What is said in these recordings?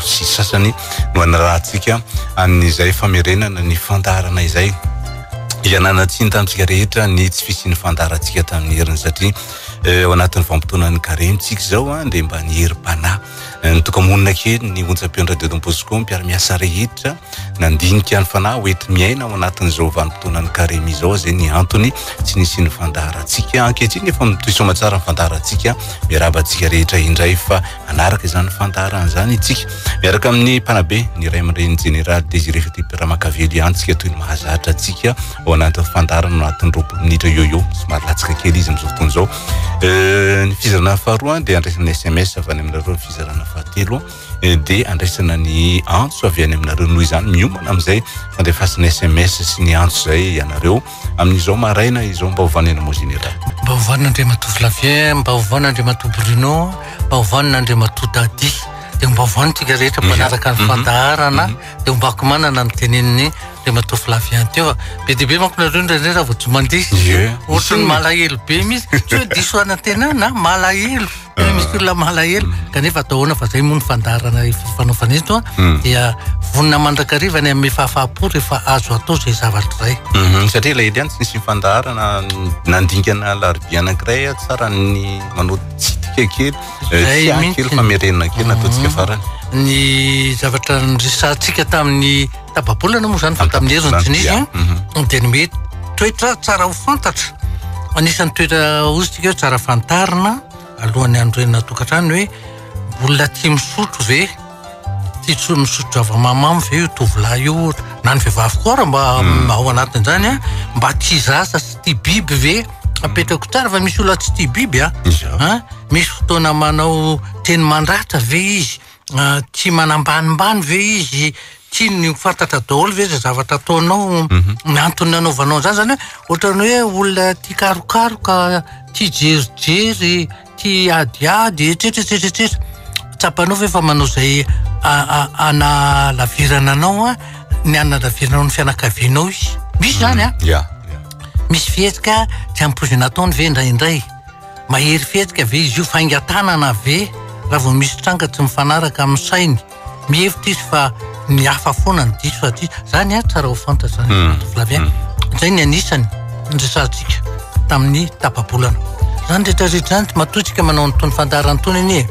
sy sasany no hanarahantsika an'izay famerenana ny fandaharana izay. Ianana tsiny tamintsika rehetra ny tsy fisian'ny fandaharantsika tamin'ny heriny satria eh, ao anatin'ny vanim-potoanan'ny karemy tsika izao a dia mba ny herim-panahy eh, nitoka-monina kely ny onjam-peon'ny Radio Don Bosco mpiara-miasa rehetra nandinika ny fanahy ho enti-miaina ao anatin'izao vanim-potoanan'ny karemy izao izay ny antony tsy nisian'ny fandaharantsika ankehitriny efa mitohy soamantsara ny fandaharantsika miarahaba antsika rehetra indray fa Hanaraka izany fandaharana izany isika miaraka amin'ny mpanabe ny ray aman-dreny jeneraly Désiré Philippe Ramakavelo ihany tsika toy ny mahazatra antsika ao anatin'ny fandaharana anatin'ny 20 minitra eo eo somary latsaka kely izy amin'izao fotoana izao. Euh, ny fizarana faharoa dia andraisana SMS avy any aminareo, ny fizarana fahatelo eh, dia andraisana ny antso avy any aminareo. Noho izany miomana amin'izay fandefasana SMS sy ny antso izay ianareo. Amin'izao maraina izao mba ho vanona mon général. Mba ho vanona Andriamatoa Flavien, mba ho vanona Andriamatoa Bruno, mba ho vanona Andriamatoa Daddy. Dia mba ho vanona tsika rehetra mpanaraka ny mhm. fandaharana, mhm. dia ombako manana ny tenenin'ny Andriamatoa Flavien teo. Be dia be manko nareo indraindray raha vao tsy mandihy. Ohatran'ny malahelo be mihitsy. Tsy hoe diso anantenana, malahelo. Tena misy olona malahelo kanefa atao ahoana fa zay moa ny fandaharana fanaovana eto a hmm. dia vonona mandrakariva ny amin'ny fahafahampo rehefa azo atao zay zavatra izay. Mhm, satria ilay ihany tsy nisy fandaharana nandingana alarobia anankiray tsara ny manao tsidika kely eh, tsy kely famerenana kely nataontsika mhm. farany. Ny zavatra niresahantsika tamin'ny tapa-bolana moa zany fa tamin'ny heriny tsy nisy mhm. dia ny hoe toetra tsara ho fantatra. Anisan'ny toetra hozy tsika hoe tsara fantarina alohan'ny hanorenana tokantrano hoe mbola tia misotro ve? Tia tsy misotro zava-mahamamo ve io tovolahy io ohatra? Na ny vehivavy koa ara mba hmm. ao anatin'izany a, mba tia zaza sy tia biby ve? Apetrako tsara fa misy olona tsy tia biby a. Misy fotoana manao teny mandratra ve izy? Tia manambanimbany ve izy? Tiany ho fantatra daholo ve izay zavatra ataonao? Mhm. Ny antony nanaovanao an'izany zany hoe ohatran'ny hoe olona tia karokaroka, tia jerijery, tia adiady, etsetra etsetra etsetra. Tsapanao ve fa manao izay hanalavirana anao an, ny hanalaviranao ny fianakavianao izy? Misy izany an. Ya. Misy fihetsika tsy ampoizina ataony ve indraindray? Mahery fihetsika ve izy io? Faingan-tanana ve raha vao misy tranga tsy mifanaraka amin'ny sainy? Mihevitra izy fa ny hafa foana no diso fa tsy izy. Zany an, tsara ho fantatra zany hmm. Flavien. Hmm. Zay ny anisany niresahantsika tamin'ny tapa-bolana. Zany rehetra rehetra zany matoa tsika manao an'itony fandaharana itony anie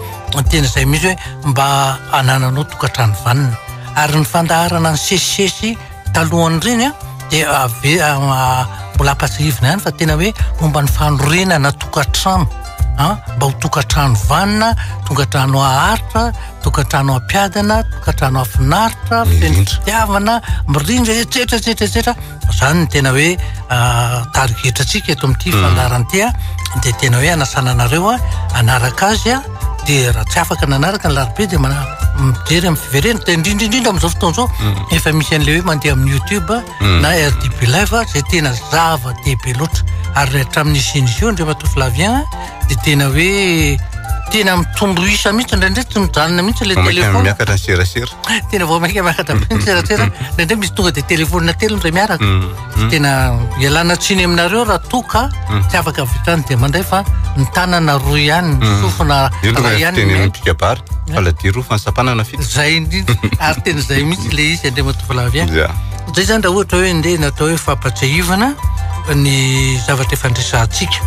tena izay mihitsy hoe mba hanananao tokantrano vanona. Ary ny fandaharana nisesisesy talohan'ireny an dia ave mbola ampatsiahivina ihany fa tena hoe momba ny fanorenana tokantrano an mba ho tokantrano vanona, tokantrano haharitra, tokantrano hampiadana, tokantrano hahafinaritra, feno fitiavana, mirindra etsetra etsetra etsetra. Zany ny tena hoe tarigetratsika eto amin'ity hmm. fandaharana ity a dia tena hoe anasana anareo a hanaraka azy a dia raha tsy afaka nanaraka ny larobia dia mijery amin'ny fiverenana dia indrindra indrindra amin'izao fotoana izao mm. efa misy an'ilay hoe mandeha amin'ny youtube mm. na rdb live zay tena zava-dehibe loatra ary hatramin'ny nisian'izy io Andriamatoa Flavien dia tena hoe tena mitombo isa mihitsy indraindray tsy mijanona mihitsy ilay telefona miakatra ny serasera tena vao mainka miakatra be ny serasera indraindray misy tonga dia telefonina telo indray miaraka mm. Mm. Tena ialana tsiny aminareo raha toa ka mm. tsy afaka avy hatrany dia mandray fa ny tanana roa ihany, ny mm. sofina roa ihany. Teny amin'ny mpikabary, faladia roa fa ny sampanana fito. Zay indrindra, ary tena zay mihitsy le izy Andriamatoa Flavien. Zay zany raha ohatra hoe ndeha natao hoe fampatsiahivana ny zavatra efa niresahantsika.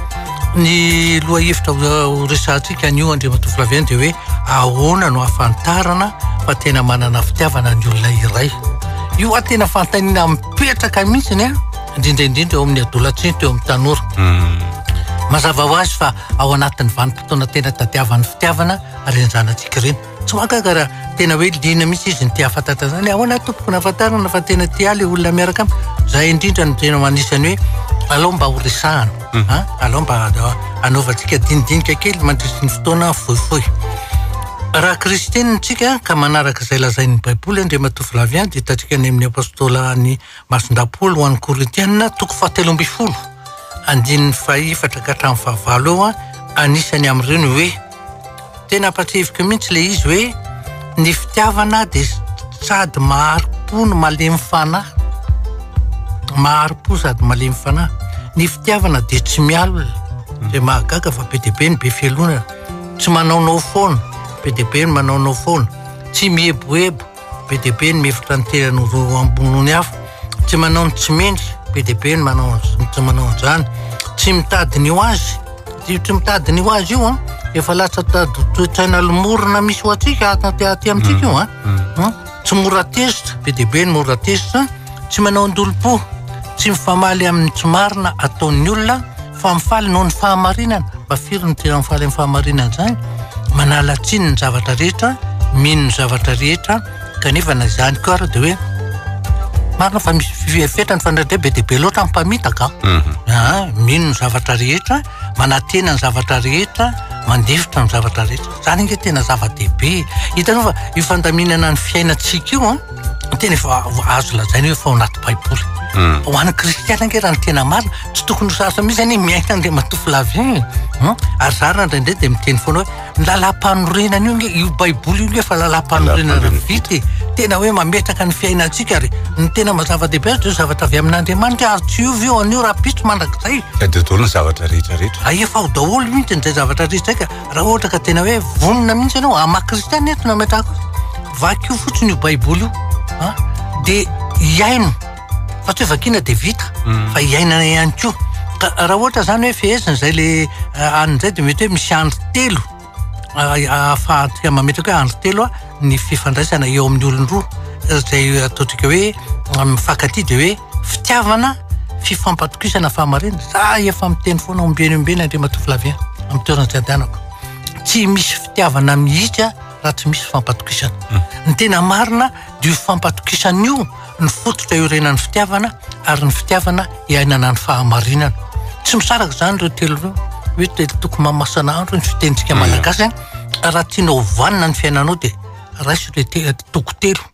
Ny lohahevitra ho resahantsika anio Andriamatoa Flavien dia hoe ahoana no ahafantarana fa tena manana fitiavana ny olona iray. Io a tena fanontaniana mipetraka mihitsy a, indrindra indrindra eo amin'ny adolantsinto eo amin'ny tanora. Hmm. Mazava ho azy fa ao anatin'ny vanim-potoana tena tadiavan'ny fitiavana ireny zanatsika ireny. Tsy mahagaga raha tena hoe liana mihitsy izy ny te hahafantatra izany. Ahoana tompoko nahafantarana fa tena tia ahy ilay olona miaraka amiko? Izay indrindra no tena anisan'ny hoe alao mba horesahana. Hmm. Alao mba hanaovantsika dinidinika kely mandritry ny fotoana fohifohy. Raha kristianina isika ka manaraka izay lazain'ny Baiboly, Andriamatoa Flavien, dia hitantsika any amin'ny Apostolan'i Masindahy Paoly ho an'ny Korintianina, toko fahatelo ambin'ny folo, andininy fahefatra ka hatramin'ny fahavalo eo, anisany amin'ireo ny hoe, tena ampatsiahiviko mihitsy ilay izy hoe, ny fitiavana dia sady mahari-po no malemy fanahy. Mahari-po sady malemy fanahy. Ny fitiavana dia tsy mialona. Dia mahagaga fa be dia be ny be fialonana. Tsy manaonao foana, be dia be ny manaonao foana. Tsy mieboebo, be dia be ny mihevitra ny tenany ho ambony noho ny hafa. Tsy manao ny tsy mendrika, be dia be ny manao ny tsy manao an'izany. Tsy mitady ny ho azy, io tsy mitady ny ho azy io an, efa lasa tady toe-tsaina lomorina misy ho antsika aty aty amintsika io an. Mm. Tsy mora tezitra, be dia be ny mora tezitra. Tsy manao an-dolompo, tsy mifamaly amin'ny tsy marina ataon'ny olona, fa mifaly noho ny fahamarinana. Mba firy no tena mifaly amin'ny fahamarinana izany? Manala tsiny ny zavatra rehetra, mino ny zavatra rehetra, kanefa na izany koa ary dia hoe marina fa misy fetrany fa indraindray be dia be loatra ny mpamitaka. Mhm. Ah, mino ny zavatra rehetra, manantena ny zavatra rehetra, mandefitra ny zavatra rehetra. Izany ange tena zava-dehibe. Hitanao fa io fandaminana ny fiainantsika io an, tena efa azo lazaina hoe efa ao anaty baiboly. Hmm. Ho an'ny kristiana ange raha ny tena marina, tsy tokony ho sarotra mihitsy anie miaina Andriamatoa Flavien e. Hmm? Ary za raha indraindray dia miteny foana hoe ny lalam-panorenana io ange, io baiboly io ange efa lalam-panorenana vita e. Tena hoe mametraka ny fiainantsika ary ny tena maha-zava-dehibe azy dia zavatra avy amin'Andriamanitra ary tsy hiova io anio rahampitso mandrakizay. Ka dia daholo ny zavatra rehetra rehetra. Ay, efa ao daholo mihitsy izay zavatra rehetra izay ka raha ohatra ka tena hoe vonona mihitsy ianao, amin'ny maha kristiana eto no ametrahako azy, vakio fotsiny io baiboly io an, dia iaino fa tsy hoe vakiana dia vita mm. fa iainana ihany koa. Ka raha ohatra izany hoe fehezina izay le eh, any izay dia mety hoe misy andro telo eh, ahafahantsika mametraka hoe andro telo a ny fifandraisana eo amin'ny olon-droa izay ataontsika hoe mifankatia dia hoe fitiavana fifampatokisana fahamarinana. Za efa miteny foana ombieny ombieny Andriamatoa Flavien amin'ny toerana tsy andehanako. Tsy misy fitiavana mihitsy raha tsy misy fampatokisana. Hmm. Ny tena marina dia io fampatokisana io ny fototra iorenan'ny fitiavana ary ny fitiavana iainana ny fahamarinana. Tsy misaraka izany ireo telo ireo. Hoe telo toko mamasana andro ny fitenintsika hmm. malagasy. Raha tianao vanona ny fiainanao dia raiso ilay toko telo.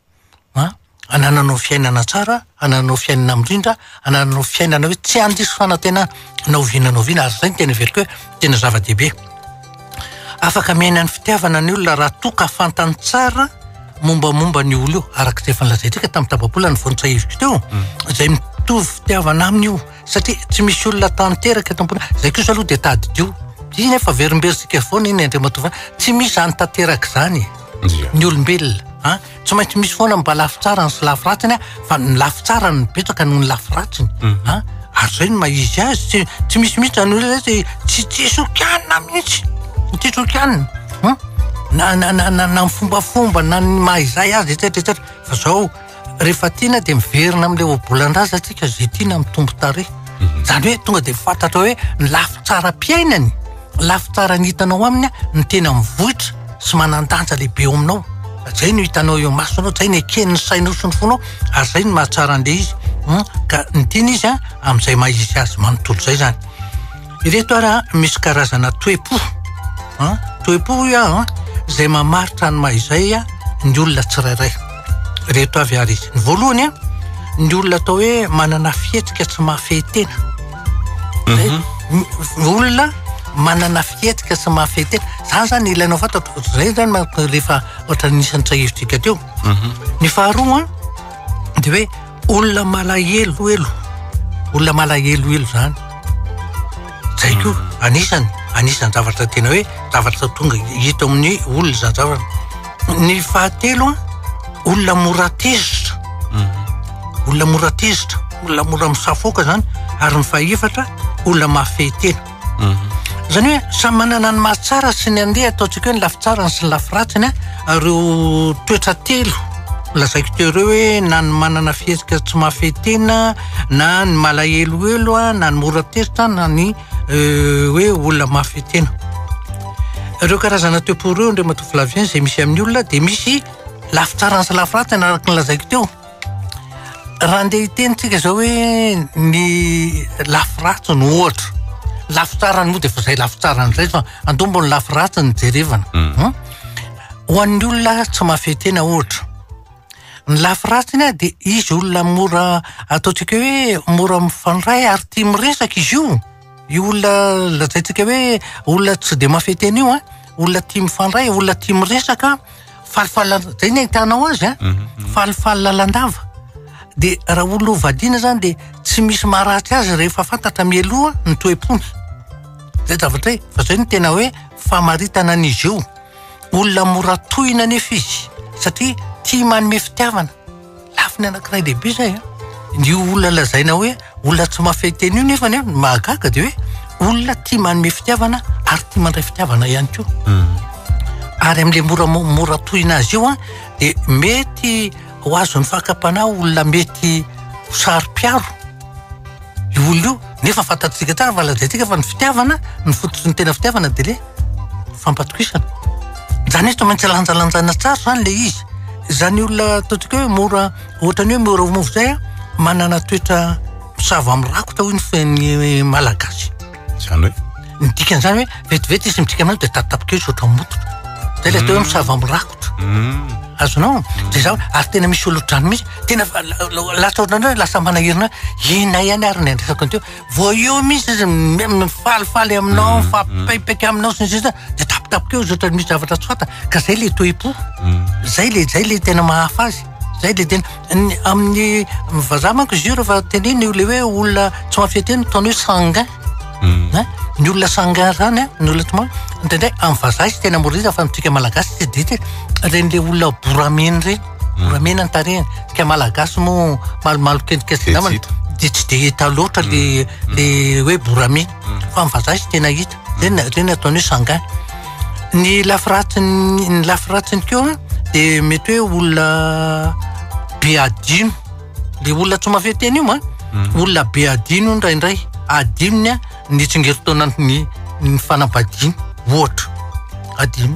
Anananao fiainana tsara, anananao fiainana mirindra, anananao fiainana hoe tsy handiso fanantenana na oviana na oviana, ary izay no tena heveriko hoe tena zava-dehibe. Afaka miaina ny fitiavana ny olona raha toa ka fantany tsara mombamomba ny olona io, araka izay efa nolazaintsika tamin'ny tapa-bolana vao notsahiviko teo, mm. izay mitovy fitiavana aminy io, satria tsy misy olona tanteraka eto am-pona, izay kosa aloha dia tadidio, iny efa verimberitsika foana iny Andriamatoa, tsy misy izany tanteraka izany ny olombelona, an. Tsy maintsy misy foana mba lafy tsarany sy lafy ratsiny a, fa ny lafy tsarany no betsaka noho ny lafy ratsiny mhm. a. Ary zay no maha izy azy, tsy tsy misy mihitsy zany hoe tsy tsy tsisy hokianina mihitsy, tsy tsisy hokianina. Hum? Na na na na na ny fombafomba na ny maha izay azy etsetra etsetra. Fa zao rehefa tiana dia miverina amin'ilay ohabolan-draza tsika zay tiana mitombo tarehy. Mhm. Zany hoe tonga dia fantatra hoe ny lafy tsara-piainany Lafy tsara ny hitanao aminy ny tena mivoitra sy manan-danja lehibe eo aminao. Zay no hitanao eo masonao, zay no eken'ny sainao sy ny fonao ary zay no mahatsara an'ilay izy. Hmm, ka ny tiana izy a amin'izay maha izy azy manontolo zay zany. Ireto ara misy karazana toe-po. Toe-po hoy aho izay mamaritra ny maha izay ny olona tsirairay. Ireto avy ary izy. Ny voalohany, ny olona atao hoe manana fihetsika tsy mahafehy tena. Mhm. Ny olona manana fihetsika sy mahafehy tena. Zany zany ilainao fantatra. Zay zany manko rehefa ohatran'ny isan'ny tsahivitsika teo. Mhm. Ny faharoa dia hoe olona malahelohelo. Olona malahelohelo zany. Zay koa mhm. anisany, anisan'ny zavatra tena hoe zavatra tonga hita amin'ny olona izany zavatra. Ny fahatelo an, olona mora tezitra. Mhm. Olona mora tezitra, olona mora misafoaka zany, ary ny fahefatra, olona mahafehy tena. Mhm. Zany hoe samy manana ny mahatsara sy ny andeha ataontsika hoe ny lafy tsarany sy ny lafy ratsiny an, ireo toetra telo lazaiko teo ireo hoe na ny manana fihetsika tsy mahafehy tena, na ny malahelohelo an, na ny mora tezitra, na ny euh, hoe olona mahafehy tena. Ireo karazana toe-po ireo Andriamatoa Flavien izay misy amin'ny olona dia misy lafy tsarany sy lafy ratsiny araka ny lazaiko teo. Raha andeha hiteny tsika izao hoe ny lafy ratsiny ohatra, lafy tsarany moa dia efa izay lafy tsarany izay fa andao mbo ny lafy ratsiny jerevana. Mm. Ho an'ny olona tsy mahafehy tena ohatra, ny lafy ratsiny dia izy olona mora ataontsika hoe mora mifandray ary tia miresaka izy io. Io olona lazaintsika hoe olona tsy dia mahafehy tena io an, olona tia mifandray, olona tia miresaka, falifaly zay ny ahitanao azy an, mhm, mhm. falifaly lalandava. Dia raha olona ho vadiana zany dia tsy misy maharatsy azy rehefa fantatra mialoha ny toe-pony. Zay zavatra e, fa zay no tena hoe famaritana an'izy io. Olona mora tohina anefa izy. Satria tia manome fitiavana. Lafiny anankiray lehibe izay an. Ny olona lazaina hoe olona tsy mahafehy tena io nefany an, ny mahagaga dia hoe olona tia manome fitiavana ary tia mandray fitiavana ihany koa. Hmm. Ary amin'ilay mora mora tohina azy io an, dia mety ho azon'ny fakam-panahy olona mety ho saro-piaro io olona io, nefa fantatsika tsara fa lazaintsika fa ny fitiavana, ny fototry ny tena fitiavana dia le fampatokisana. Izany hoe tsy maintsy lanjalanjaina tsara izany le izy. Izany olona ataontsika hoe mora ohatran'ny hoe mora mova izay an, manana toetra misava mirakotra hoy ny fiteny malagasy. Izany hoe? Ny dikan'izany hoe vetivety izy mitrika aminao dia tapitapika eo izy ohatran'ny mototra. Izay ilay atao hoe misava mirakotra. Mm. Azonao? Dia izao, ary tena misy olona ohatr'izany mihitsy, tena lasa ohatran'ny hoe lasa manahirana hoe inona ihany ary ny andrasako an'ity Vao eo mihitsy izy mifalifaly aminao, mm, mifampipaipaka aminao sy ny sisa, dia tapitapika eo izy ohatran'ny misy zavatra tsy fantany. Ka zay le toe-po. Mm. Zay le zay le tena mahafa azy. Zay le tena amin'ny vazaha manko izy io rehefa tenenina io le hoe olona tsy mahafehy tena ataony hoe sanguin. Mm. Hein? Ny olona sanguin zany an, ny olona tsy maha indraindray amin'ny vazaha izy tena mora hita fa amintsika malagasy tsy dia hita. Ireny le olona boramena ireny. Volamena ny tarehiny. Tsika malagasy moa malomaloka endrika sy namana dia tsy dia hita loatra le le hoe boramena. Fa ny vazaha izy tena hita. Reny reny ataony hoe sanguin. Ny lafy ratsiny ny lafy ratsiny koa dia mety hoe olona be adino. Le olona tsy mahafehy tena io an, olona be adino indraindray. Adinony an ny tsingerin-taonan'ny ny fanambadiany ohatra. Adino.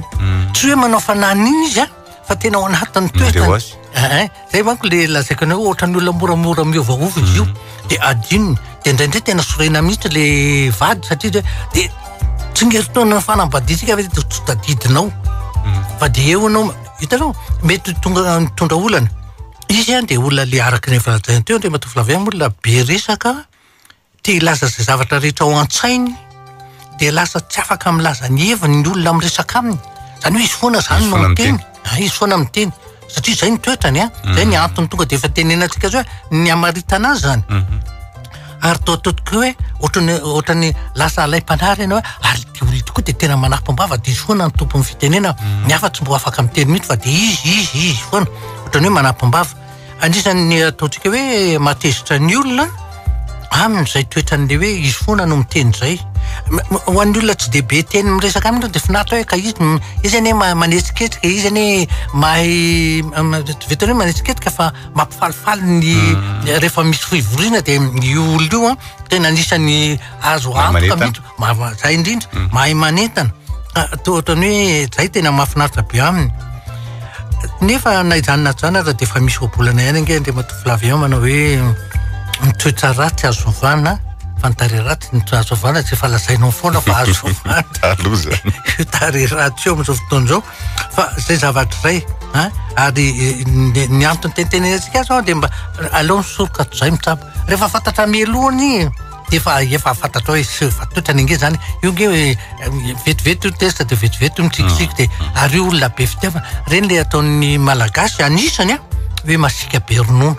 Tsy hoe manao fananina izy an. fa tena ao anatin'ny toetrany eh, eh, zay manko le lazaiko anao ohatran'ny olona moramora miovaova izy io mm. de adinony de indraindray tena sorena mihitsy le vady satria de de tsingeritaona ny fanambadiantsika ve de tsy tadidinao mm. fa de eo anao hitanao mety tonga mitondra olana izy an de olona le araka ny efa lazaina teo Andriamatoa Flavien olona be resaka te hilaza izay zavatra rehetra ao an-tsainy dia lasa tsy afaka milaza ny heviny ny olona miresaka aminy. Izany hoe izy foana izany no miteny. Ah, izy foana miteny. Satria izay ny toetrany, a. Izay ny mm. antony tonga dia efa tenenantsika azy hoe ny hamaritana azy izany. Mm-hmm. Ary toa toa hoe ohatran'ny ohatran'ny lasa alaim-panahy ianao hoe ary ity olona ity koa dia tena manapom-bava dia izy foana ny tompon'ny fitenena. Mm. Ny hafa tsy mbo afaka miteny mihitsy fa dia izy izy izy foana. Ohatran'ny hoe manapom-bava. Anisan'ny ataontsika hoe mahatezitra ny olona amin'izay toetran'ilay hoe izy foana no miteny izay. Ho an'ny olona tsy dia be teny miresaka aminy aloha dia finaritra hoe ka izy izy anie manetsiketsika, izy anie mahay tsy vitan'ny hoe manetsiketsika fa mampifalifaly ny mm. rehefa misy fivoriana dia io olona io an tena anisan'ny azo antoka mihitsy, zay indrindra, mm. mahay manentana. Ah, toa ohatran'ny hoe zay tena mahafinaritra be aminy. Nefa na izany na izany aza dia efa misy ohabolana ihany ange Andriamatoa Flavien manao hoe ny toetra ratsy azo ovana fa ny tarehy ratsy ny azo ovana tsy efa lazainao foana fa azo ovana. Taloha zany. Io tarehy ratsy io amin'izao fotoana izao fa zay zavatra izay an ary ny antony tenitenenantsika azy dia mba aleo ny soroka toy izay mitsabo. Rehefa fantatra mialoha anie dia efa efa fantatrao hoe sy fa toetrany ange zany io nge hoe vetivety io tezitra dia vetivety io mitsikitsiky dia ary io olona be fitiavana reny le ataon'ny malagasy anisany a hoe masiaka be ronono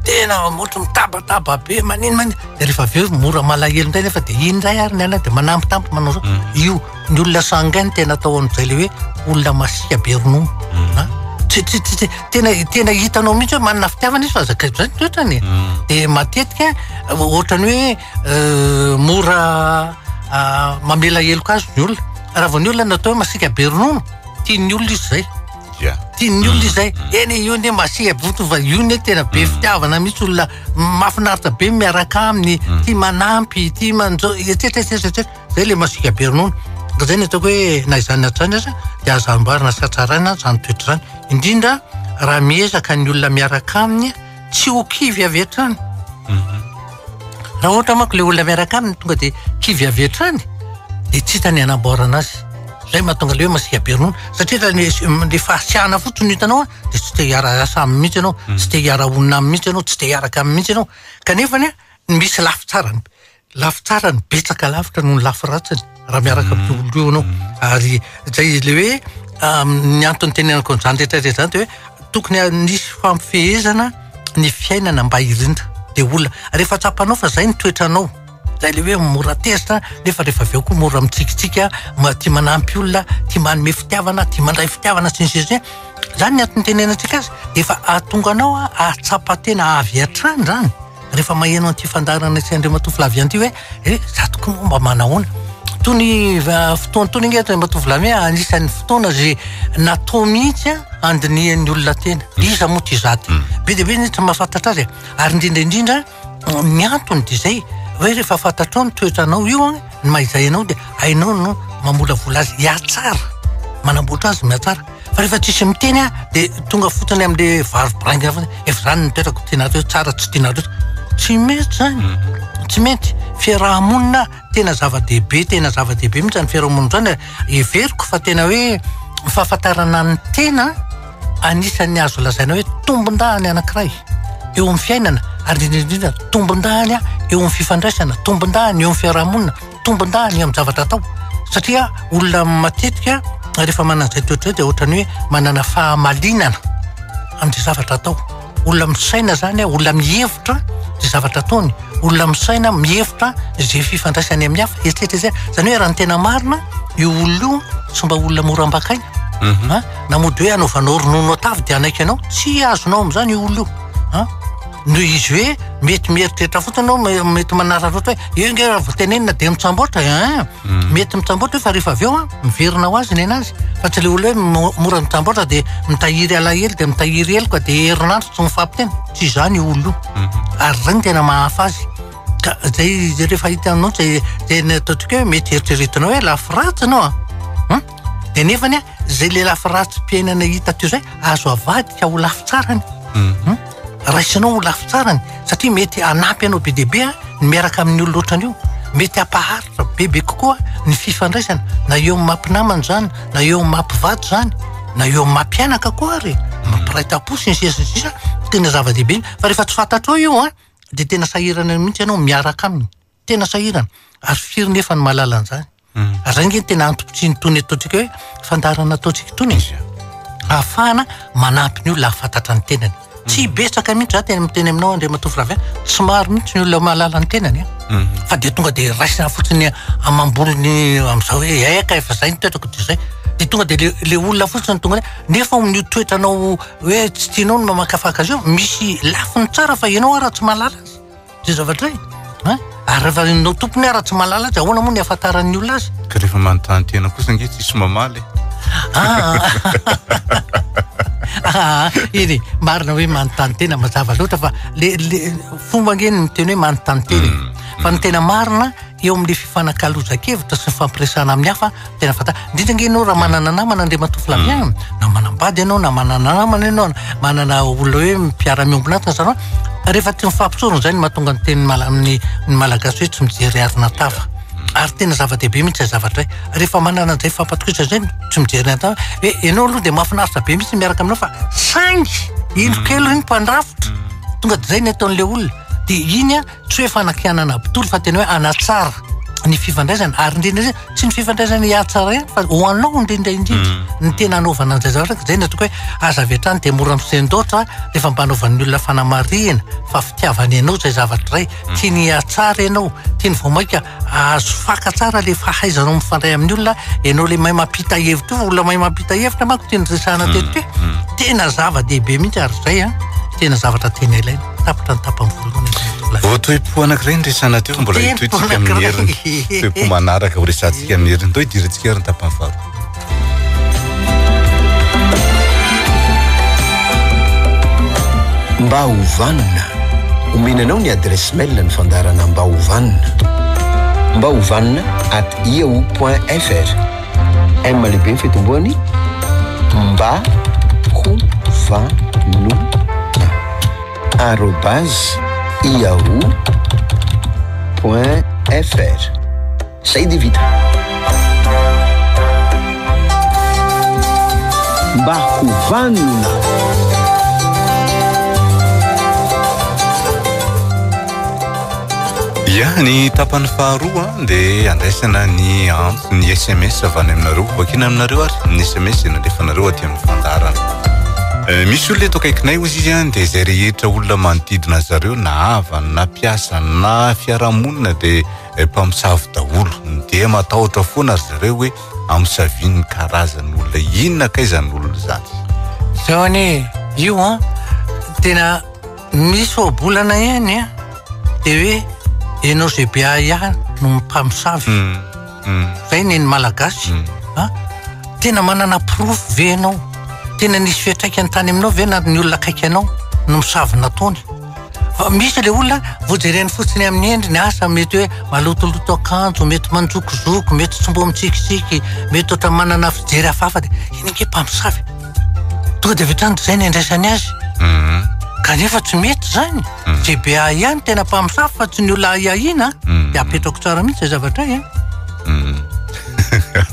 tena ohatry mitabataba be manino manino dia rehefa avy eo mora malahelo indray nefa dia iny indray ary ny ana dia manambitamby manao zao io ny olona sanguin no tena atao amin'izay le hoe olona masiaka be ronono a tsy tsy tsy tena tena hitanao mihitsy hoe manana fitiavana izy fa zakaiko zay ny toetrany e mm. de matetika ohatrany hoe euh, mora ah, mamela heloka azy ny olona raha vao ny olona natao hoe masiaka be ronono tian'ny olona izy zay tian'ny olona izy zay mm. eny io ne masiaka boto fa io ne tena be mm. fitiavana mihitsy olona mahafinaritra be miaraka aminy tia manampy tia manjo etsetra etsetra etsetra Zay le masiaka be ronono. Ka zay ny ataoko hoe na izany na tsy izany aza dia azo amboarina sy hatsaraina izany toetra izany. Indrindra raha miezaka ny olona miaraka aminy tsy ho kivy avy hatrany. Mhm. Raha ohatra manko le olona miaraka aminy tonga dia kivy avy hatrany dia tsy hita ny hanamboarana azy. Zay mahatonga le hoe masiaka be ronono satria raha ny le fahasiahana fotsiny no hitanao dia tsy te hiara-hiasa aminy mihitsy ianao, mhm. tsy te hiara-honina aminy mihitsy ianao, tsy te hiaraka aminy mihitsy ianao. Kanefa anie misy lafy tsarany. Lafy tsarany betsaka lavitra noho ny lafy ratsiny raha miaraka amin'io olona io ianao. Ary zay le hoe ny antony tenenako an'izany rehetra rehetra izany dia hoe tokony hanisy fampifehezana ny fiainana mba hirindra. Dia olona rehefa tsapanao fa zay ny toetranao, zay le hoe mora tezitra nefa rehefa avy eo koa mora mitsikitsiky, tia manampy olona, tia manome fitiavana, tia mandray fitiavana sy ny sisa. Zany ny antony itenenantsika azy, dia efa hahatonga anao hahatsapa tena avy hatrany zany rehefa maheno an'ity fandaharana sy Andriamatoa Flavien ity hoe eh za tokoa moa mba manahoana. Tony fotoana tony ange Andriamatoa Flavien anisan'ny fotoana izay natao mihitsy handinihan'ny olona tena. Iza moa ty za ty? Be dia be ny tsy mahafantatra azy e. Ary indrindra indrindra ny antony dia izay hoe rehefa fantatrao ny toetranao io an, ny maha izay anao dia hainao no mamolavola azy hihatsara, manamboatra azy mihatsara. Fa rehefa tsisy miteny an, dia tonga fotsiny amin'le vary boraingina fotsiny, efa izany ny toetrako, tianareo tsara, tsy tianareo tsara. Tsy mety izany, tsy mety. Fiaraha-monina tena zava-dehibe, tena zava-dehibe mihitsy izany fiaraha-monina izany. Heveriko fa tena hoe ny fahafantarana ny tena anisan'ny azo lazaina hoe tombondahiny anankiray eo amin'ny fiainana ary indrindra indrindra tombondahiny eo amin'ny fifandraisana, tombondahiny eo amin'ny fiarahamonina, tombondahiny eo amin'ny zavatra atao satria olona matetika rehefa manana izay toetra izay dia ohatran'ny hoe manana fahamalinana amin'izay zavatra atao. Olona misaina zany, olona mihevitra izay zavatra ataony, olona misaina mihevitra izay fifandraisany amin'ny hafa, etsetra etsetra. Izany hoe raha ny tena marina, io olona io tsy mba olona mora ambakaina. Mhm. Ah, na mody hoe anaovanao ronono atavy dia hanaiky anao, tsy azonao amin'izany io olona io. Ah, noho izy hoe mety mieritreritra fotsiny anao, mety manararaotra hoe eo nge raha vao tenenina dia mitsamboatra, hein. Mm. Mety mitsamboatra io fa rehefa avy eo an, miverina ho azy ny anazy. Fa tsy le olona hoe mora mitsamboatra dia mitahiry alahelo dia mitahiry heloka dia herinandro tsy mifampiteny. Tsy izany io olona io. Mm-hmm. Ary izay no tena mahafa azy. Ka zay zay rehefa hitanao zay zay ny ataontsika hoe mety eritreretinao hoe lafy ratsy anao an. Hum? Dia nefany an, zay le lafy ratsim-piainana hita teo zay azo avadika ho lafy tsarany. Mm. Hum? Raisinao ho lafy tsarany satria mety hanampy anao be dia be ny miaraka amin'ny olona ohatran'io. Mety hampaharitra bebe kokoa ny fifandraisana na eo amin'ny maha mpinamana izany, na eo amin'ny maha mpivady izany, na eo amin'ny maha mpianaka koa ary, mpiray tampo sy ny sisa sy ny sisa, tena zava-dehibe iny. Fa rehefa tsy fantatrao io an, dia tena sahirana mihitsy ianao miaraka aminy. Tena sahirana. Ary firy nefa no mahalala an'izany. Mm. Ary zay nge tena antom-pisian'ny tony ataontsika hoe fandaharana ataontsika itony e. Ahafahana manampy ny olona hahafantatra ny tenany. Tsy mm. betsaka mihitsy za tena miteny aminao Andriamatoa Flavien, tsy maro mihitsy ny olona mahalala ny tenany a. Mm. Fa dia tonga dia raisina fotsiny amam-bolony amin'izao hoe eka efa zay ny toetrako dia zay. Dia tonga dia le, le olona fotsiny tonga nefa amin'io toetranao hoe tsy tianao ny mamakafaka azy io, misy lafiny tsara fa ianao ara tsy mahalala azy. Zay zavatra e! Hein? Ary rehefa ianao tompony ara tsy mahalala azy, ahoana moa ny ahafantaran'ny olona azy? Ka rehefa manontany tena kosa ange tsisy mamaly e. Ah, ah, eny e, marina hoe manontany tena mazava loatra fa le le fomba ange ny miteny hoe manontany tena e. Mm. Fa ny tena marina eo amin'le fifanakalozan-kevitra sy ny fampiresahana amin'ny hafa tena fanta indrindra ange ianao raha manana namana Andriamatoa Flavien na manambady ianao na manana namana ianao manana olona hoe mpiara-miombona antoka zany rehefa tsy mifampitsorona izay no mahatonga ny teny mala- amin'ny ny malagasy hoe tsy mijery arina tava ary tena zava-dehibe mihitsy izay zavatra izay rehefa manana an'izay fampatokisana izay tsy mijery ny tava hoe ianao aloha dia mahafinaritra be mihitsy miaraka aminao fa saingy indro kely ry ny mpandrafitra tonga dia izay ny ataon'ilay olona dia iny a tsy hoe fanakianana mpitory fa tena hoe hanatsara ny fifandraisana ary indrindra indrindra tsy ny fifandraisana hihatsara ihany fa ho anao indrindra indrindra mm. ny tena anaovana an'izay zavatra ka zay ny ataoko hoe aza avy hatrany dia mora misendoatra rehefa mba anaovan'ny olona fanamarihana fa fitiavany anao izay zavatra iray mm. tiany hihatsara ianao tiany vao mainka azo faka tsara le fahaizanao mifandray amin'ny olona ianao le mahay mampita hevitra io olona mahay mampita hevitra manko tiany resahana mm. teto hoe tena zava-dehibe mihitsy ary zay a tena zavatra tena ilaina Tapitra ny tapany voalohany tovolahy. Vao toe-po anankiray ny resahana teo fa mbola hitohy-tsika amin'ny heriny. Toe-po manaraka ho resahantsika amin'ny heriny. Ndao hidirantsika ary ny tapany faharoa. Mba ho vanona. Omena anao ny adresse mail ny fandaharana Mba ho vanona. Mba ho vanona at yahoo point fr. M lehibe ny fitomboany mba ho vanona arobase yahoo point fr. Zay dia vita. Mba ho vanona. Ya, ny tapany faharoa dia andraisana ny antso, ny sms avy any aminareo. Vakiana aminareo ary ny sms izay nalefanareo aty amin'ny fandaharana. Eh, misy olona eto akaikinay hozy izy an, dia izay rehetra olona manodidina azy zareo na havana na mpiasa na fiarahamonina dia eh, mpamosavy daholo. Dia matahotra foana ry zareo hoe amosavian'ny karazan'olona inona kay izany olona izany. Zao anie io an, tena misy ohabolana ihany an, de hoe ianao zay be ahiahy no mpamosavy. Zay ny an'ny Malagasy an, tena manana porofo ve ianao? Tena nisy fiantraikany tany aminao ve na ny olona akaiky anao ny mosavy nataony? Fa misy le olona vao jereny fotsiny amin'ny endriny, asa mety hoe malotoloto akanjo, mety manjokozoko, mety tsy mbo mitsikitsiky, mety ohatra manana fijery hafahafa dia iny ange mpamosavy. Tonga dia avy hatrany dia izay ny andraisany azy. Mhm. Kanefa tsy mety izany. Mhm. Zay be ahiahy no tena mpamosavy fa tsy ny olona ahiahiana. Mhm. Dia apetrako tsara mihitsy izay zavatra izay.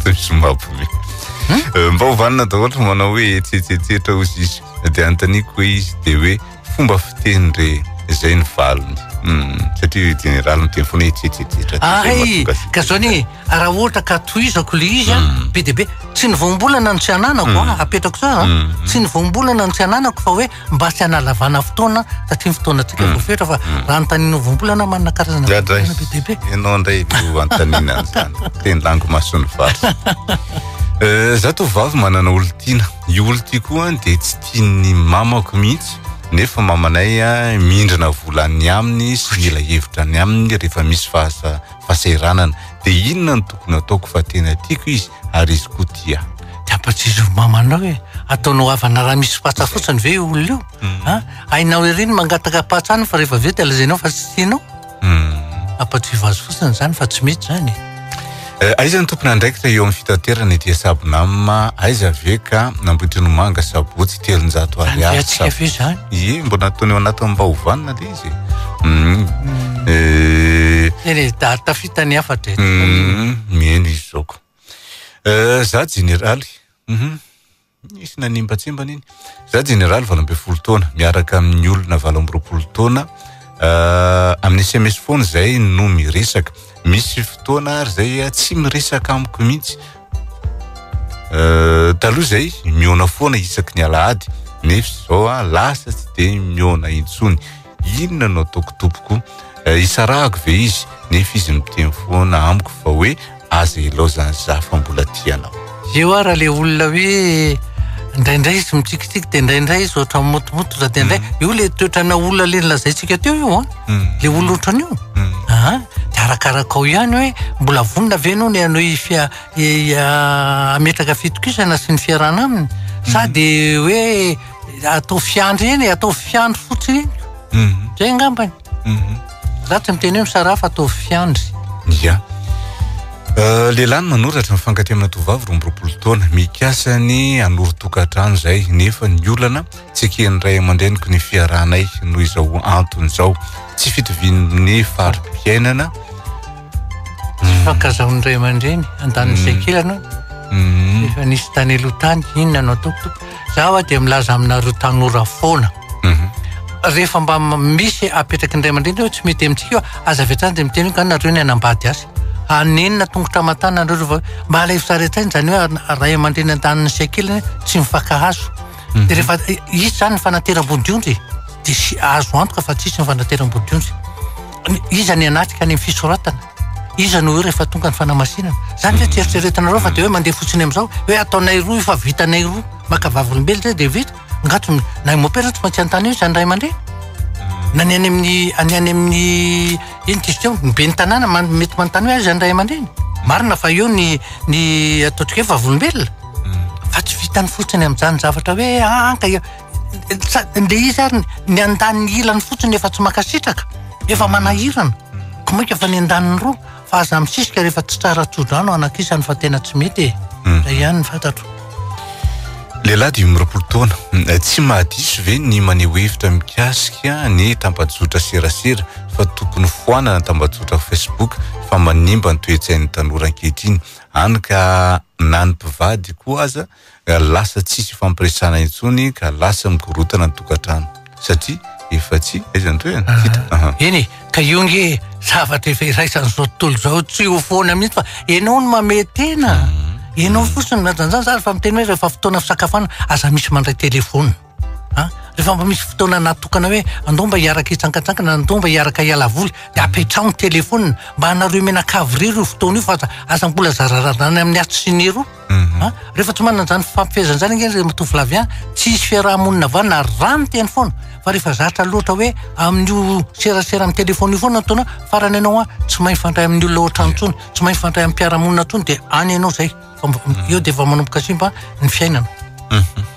Misy mampiomehy. Hmm? Mba ho vanona daholo manao hoe etsetsetsetra hozy izy. Dia anontaniako hoe izy dia hoe fomba fiteny re izay ny valiny. Hmm, satria jeneraly miteny foana hoe etsetsetsetra. Ay, ka zao anie, raha ohatra ka tohizako le izy a, hmm. be dia be, tsy ny voambolana no tsy ananako a, hmm. apetrako tsara, tsy ny voambolana no tsy ananako fa hoe mba tsy hanalavana fotoana satria ny fotoanantsika voafetra fa raha anontaniana voambolana manana karazana voambolana be dia be. Ianao indray no anontaniana an'izany. Teny lango mason'ny vary. Eh, za tovovavy manana olon-tiana. Io olon-tia koa dia tsy tian'ny mamako mihitsy nefa mamanay mindrana vola any aminy sy mila hevitra any aminy rehefa misy fahasahiranana. Dia inona no tokony ataoko fa tena tiako izy ary izy koa tia ahy. Dia ampatsizo mamanao e, ataonao havana raha misy patsa fotsiny ve io olona io? Hmm. Hainao ery ny mangataka patsa any fa rehefa avy eo dia lazainao fa tsy tianao. Ampatsivo azy fotsiny izany fa tsy mety izany e. Eh, aiza ny tompon'andraikitra eo amin'ny fitaterana ety Sabonam? Aiza ve ka Ambohitrinomanga Sabotsy 300 ariary? Antsika ve izany? Ie, mbola nataony ao anatin'ny mba hovanina le izy. Mm. Eh, Eny e, da tafita ny hafatra e. Mm, mihaino izy izao ko. Eh, za jeneraly. Mhm. Nisy nanimbatsimbana iny. Za jeneraly 18 taona, miaraka amin'ny olona 28 taona, euh, amin'ny SMS foana izay no miresaka. Misy fotoana ary zay eh, tsy miresaka amiko mihitsy. Euh, taloha zay mihaona foana isaky ny alahady, nefa izao ah, lasa tsy dia mihaona intsony. Inona no ataoko tompoko? Euh, isarahako ve izy? Nefa izy miteny foana amiko fa hoe Aza ilaozany za fa mbola tia anao. Eo ara le olona hoe indraindray izy mitsikitsiky de indraindray izy ohatran'ny motomototra de indray mm. io le toetrana olona le nolazaintsika teo io an mm. le olona ohatran'io mm. ah, de arakarakao ihany hoe mbola vonona ve anao ny hanohy fia hametraka fitokisana sy ny fiarahana aminy sa de hoe atao fiandry eny atao fiandry fotsiny eny zay angambany Za tsy miteny hoe misaraha fa ataovy fiandry. Ya. Euh, lehilahy no manoratra mifankatia amina tovovavy 22 taona. Mikasa ny hanorin-tokantrano izay nefa ny olana tsy eken'ny ray aman-dreniko ny fiarahanay noho izao antony izao. Tsy fitovian'ny fari-piainana. Tsy fankazahoan'ny ray aman-dreny andanin'ny mm. ankilany hono. Mm. Efa nisy tany aloha tany, inona no ataoko tompoko? Za hoa dia milaza aminareo tanora foana. Mhm. Rehefa mba misy apetraky ny ray aman-dreny hoe tsy mety amintsika io, aza avy hatrany dia miteny hoe ka nareo ny hanambady azy. Hanenina tongotra aman-tanana nareo rehefa mba alaivo sary an-tsaina izany hoe ray aman-dreny andaniny sy ankilany tsy mifankahazo. Mhm. Dia rehefa hisy izany ny fanateram-bodiondry dia azo antoka fa tsy hisy ny fanateram-bodiondry. Iza ny hanatrika any amin'ny fisoratana? Iza no eo rehefa tonga ny fanamasinana? Zany ve tsy eritreretinareo fa dia hoe mandeha fotsiny amin'izao hoe ataonay roa io fa vitanay roa, maka vavolombelona zay dia vita? Nga tsy na i mopera tsy maintsy anontany eo izany ray aman-dreny? Na ny any amin'ny any any amin'ny ino ty izy teo, ny ben'ny tanàna man- mety manontany hoe aiza ny ray aman-dreny? Marina fa eo ny ny ataontsika hoe vavolombelona fa tsy vitany fotsiny amin'izany zavatra hoe ah ka le izy ary ny andaniny ilany fotsiny efa tsy mankasitraka, efa manahirana, ko mainka fa ny andaniny roa, fa aza misisika rehefa tsy tsara tso-drano anakisany fa tena tsy mety e, hmm. zay ihany ny fantatro. Lehilahy 25 taona, tsy mahadiso ve ny maneho hevitra mikasika ny tambajotra serasera fa tokony foanana ny tambajotra Facebook fa manimba ny toe-tsain'ny tanora ankehitriny, hany ka na ny mpivady koa aza lasa tsisy ifampiresahana intsony ka lasa mikorotana ny tokantrano satria efa tsy aiza ny toerana ah, hita aha. Eny e, ka io nge zavatra efa iraisan'izao tontolo izao tsy ho foana mihitsy fa ianao no mamehy tena mm. ianao mm. fotsiny milaza an'izany za rehefa miteny hoe rehefa fotoana fisakafoana aza misy mandray telefona. Ah, Rehefa mba misy fotoana natokana hoe andao mba hiaraka hitsangantsangana, andao mba hiaraka hiala voly, dia apetraho ny telefaonina mba hanareo mianakavy irery io fotoana io fa aza aza mbola zararazana amin'ny atsy sy ny eroa. Mhm. Rehefa tsy manana izany fifampifehezana izany ange ry Ramatoa Flavien, tsy hisy fiaraha-monina vanona ary raha miteny foana fa rehefa zatra loatra hoe amin'io serasera amin'ny telefaonina io foana ny ataonao, farany ianao an, tsy mahay mifandray amin'ny olona ao an-trano intsony, tsy mahay mifandray amin'ny mpiara-monina intsony dia any ianao izay. Fa eo dia efa manomboka simba ny fiainana. Mhm.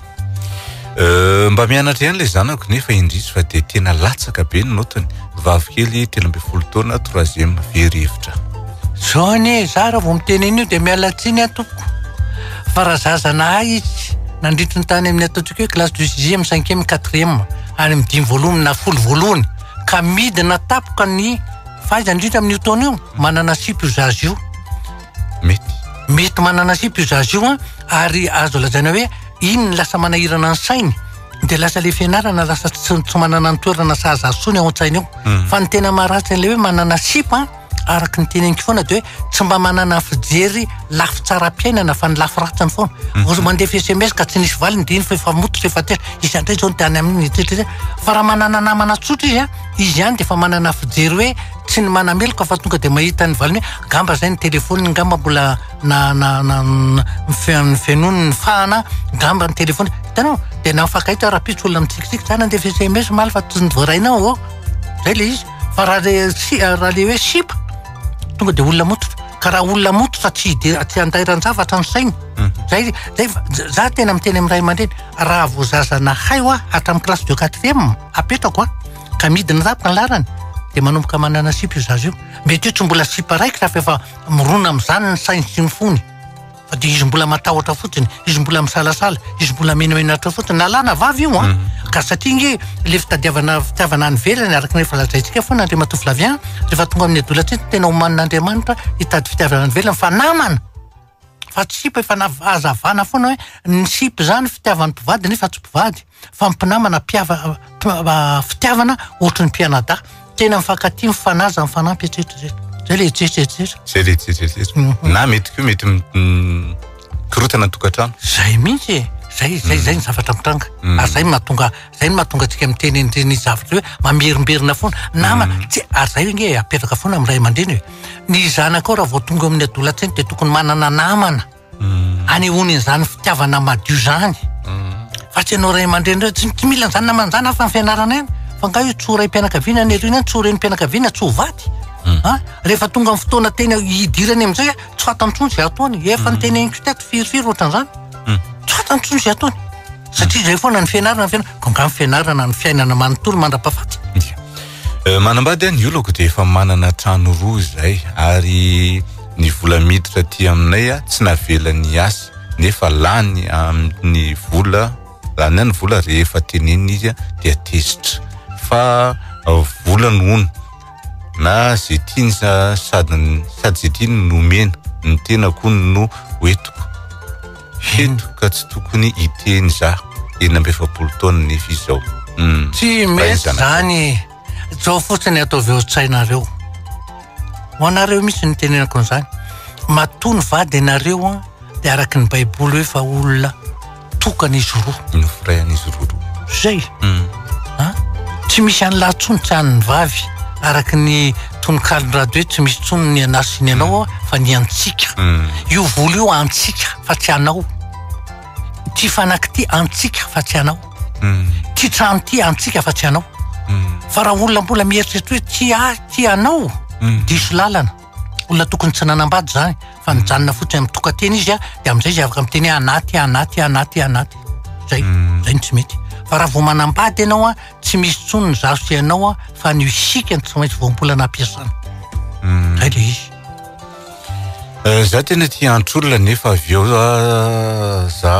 Euh, mba mianatra ihany ilay zanako nefa indrisy fa dia tena latsaka be ny notiny. Vavy kely 13 taona, troisième, very hevitra. Zao anie, za raha vao miteny an'io dia miala tsiny aho tompoko. Fa raha zaza nahay izy nandritry ny tany amin'ny ataontsika hoe classe du sixième, cinquième, quatrième, any amin'ny dimy voalohany na folo voalohany, ka midina tapoka ny fahaizany indrindra amin'io taona io, manana sipa io zaza io. Mety. Mety manana sipa io zaza io an, ary azo lazaina hoe iny ny lasa manahirana ny sainy, dia lasa le fianarana lasa tsy tsy manana ny toerana sahaza azy intsony ao an-tsainy ao. Mm. Fa ny tena maharatsy an'ilay hoe manana sipa araka ny teneniko foana dia hoe tsy mba manana fijery lafy tsaram-piainana fa ny lafy ratsiny foana. Mm. Vao mandefa SMS ka tsy nisy valiny dia iny fa efa mototra efa tezitra. Izy indray izao no te any aminy etcetera. Fa raha manana namana tsotra izy an, izy ihany dia efa manana fijery hoe tsy ny manameloka fa tonga dia mahita ny valiny hoe ngamba zay ny telefoniny ngamba mbola na na na nifenoany ny fahana ngamba ny telefony hitanao dia na mifankahita rahampitso olona mitsikitsiky za nandefa sms omaly fa tsy voarainao ô zay le izy fa raha le si raha le hoe sipa tonga dia olona mototra ka raha olona mototra tsy de tsy andairan-javatra ny sainy mhm. zay zay za tena miteny amin'ny ray aman-dreny raha vao zaza nahay hoa hatramin'ny classe de quatrième apetrako a ka midina tampoka ny laharany dia manomboka manana sipa io zaza io. Mety hoe tsy mbola sipa raikitra fa efa mirona amin'izany ny sainy sy ny fony. Fa dia izy mbola matahotra fotsiny, izy mbola misalasala, izy mbola menamenatra fotsiny. Na lahy na vavy io an. Mhm. Ka satria nge le fitadiavana fitiavana any ivelany araka ny efa lazaintsika foana Andriamatoa Flavien, rehefa tonga amin'ny adolescence tena omanin'Andriamanitra hitady fitiavana any ivelany fa namana. Fa tsy sipa efa hazavana foana hoe ny sipa izany fitiavan'ny mpivady nefa tsy mpivady fa mpinamana mpiava fitiavana ohatry ny mpianadahy. Tena mifankatia, mifanaja, mifanampy etsetra etsetra. Zay le etsetra etsetra. Zay le etsetra etsetra. Mhm. Na mety koa mety mikorotana ny tokantrano. Zay mihitsy e. Zay zay zay ny zavatra mitranga. Mm. Ary zay mahatonga zay no mahatonga antsika miteny an'ireny zavatra hoe mamerimberina foana. Nama mm. tsy ary zay nge apetraka foana amin'ny ray aman-dreny hoe Ny zanakao raha vao tonga amin'ny adolantsaina dia tokony manana namana mm. anehoany an'izany fitiavana madio izany. Mm. Fa tsy ianao ray aman-dreny ireo tsy tsy mila an'izany namana izany fa ny fianarana ihany. Fa nga io tsy ho raim-pianakaviana ny eto iny tsy ho renim-pianakaviana tsy ho vady. Mm. Ha? Rehefa tonga amin'ny fotoana tena hidirany amin'izay tsy fantany intsony izay ataony. Efa mm. niteneniko teto firifiry ohatran'izany. Mm. Tsy fantany intsony izay ataony. Satria izay foana ny fianarana ny fianarana. Ka nga ny fianarana ny fiainana manontolo mandra-pahafaty. Eh, manambady aho ny olako dia efa manana trano roa izay ary ny vola miditra aty aminay a tsy navelany hiasa nefa lany amin'ny vola lany any vola rehefa tenenina izy a dia tezitra fa eh, volany hono na ze tiany sady sady ze tiany no omena ny tenako hono no hoentiko Fito ka tsy tokony hiteny za, 46 taona nefa izy zao. Hmm. Tsy mety zany e. Zao fotsiny ataovy eo an-tsainareo. Ho anareo mihitsy no itenenako an'izany. Matoa ny vady ianareo an, dia araka ny Baiboly hoe fa olona tokana izy roa. Ny firaihan'izy roa roa. Zay. Hmm. An? Tsy misy an'lahy intsony tsy an'ny vavy. Araka ny tononkalon'i Rado hoe tsy misy intsony ny anà sy ny anao fa ny antsika. Mm. Io vola io antsika fa tsy anao. Ity fanaky ity antsika fa tsy anao. Mm. Ity trano ity antsika fa tsy anao. Mm. Fa raha olona mbola mieritreritra hoe ty ahy, ty anao, diso lalana. Olona tokony tsy nanambady zany fa nijanona fotsiny amin'ny tokan-tena izy dia amin'izay izy afaka miteny hoe anaty, anaty, anaty, anaty. Zay, zay no tsy mety. Fa raha vao manambady ianao a, tsy misy intsony ny zaho sy ianao a, fa ny isika no tsy maintsy voambolana ampiasana. Zay le izy. Eh, za tena tia antr'olona nefa avy eo za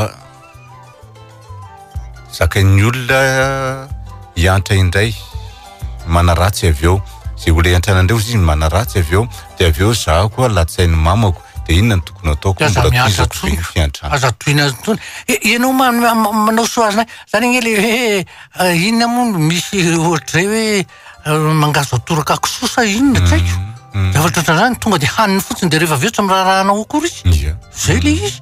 zakain'ny olona hiantra indray manaratsy avy eo zay olona hiantrana indray ozy izy manaratsy avy eo de avy eo za koa latsain'ny mamako de inona no tokony ataoko Aza mbola miantra tohizako ve intsony. ny fiantrana Aza tohina intsony. E, ianao ma- ma- ma- manao soa azy zany ange le hoe eh, inona moa no misy ohatr'izay hoe eh, mangazo atoraka kisoa sa inona tsy haiko. Zavatra ohatran'izany tonga de haniny fotsiny de rehefa avy eo tsy miraharaha anao akory izy. Ia. Zay le izy.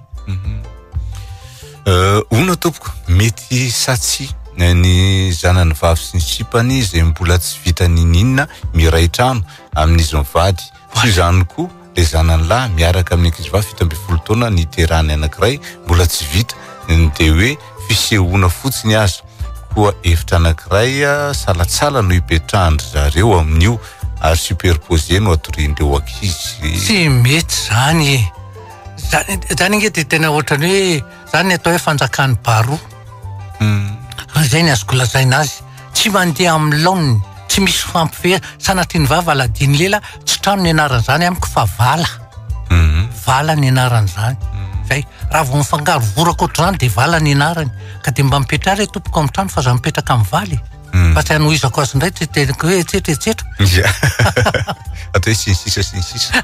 Euh, hono tompoko, mety sa tsia Ny zanany vavy sy ny sipany izay mbola tsy vita niniana miray trano amin'izy mivady. Toy izany koa le zanany lahy miaraka amin'ny ankizivavy 17 taona niterahany anankiray mbola tsy vita ny dia hoe fisehoana fotsiny aza. Koa efitra anankiray salatsala no ipetrahan-dry zareo amin'io ary superposé no atorian'ireo ankizy. Tsy mety izany e! Zany zany ange dia tena ohatran'ny hoe zany ny atao hoe fanjakan'ny baroa. Zay ny azoko lazaina azy. Tsy mandeha amin'ny laoniny, tsy misy fampifehezana, sanatria ny vava aladin'ny lela, tsy trano ny anaran'izany amiko fa vala. Vala ny anaran'izany. Zay. Raha vao mifangaro voraka ohatr'izany dia vala ny anarany. Ka dia mba mipetraha re tompoko amin'ny trano fa za mipetraka amin'ny vala e. Fa tsy hanohizako azy indray tsy teniko hoe etsetra etsetra. Ya. Atao hoe sy ny sisa sy ny sisa.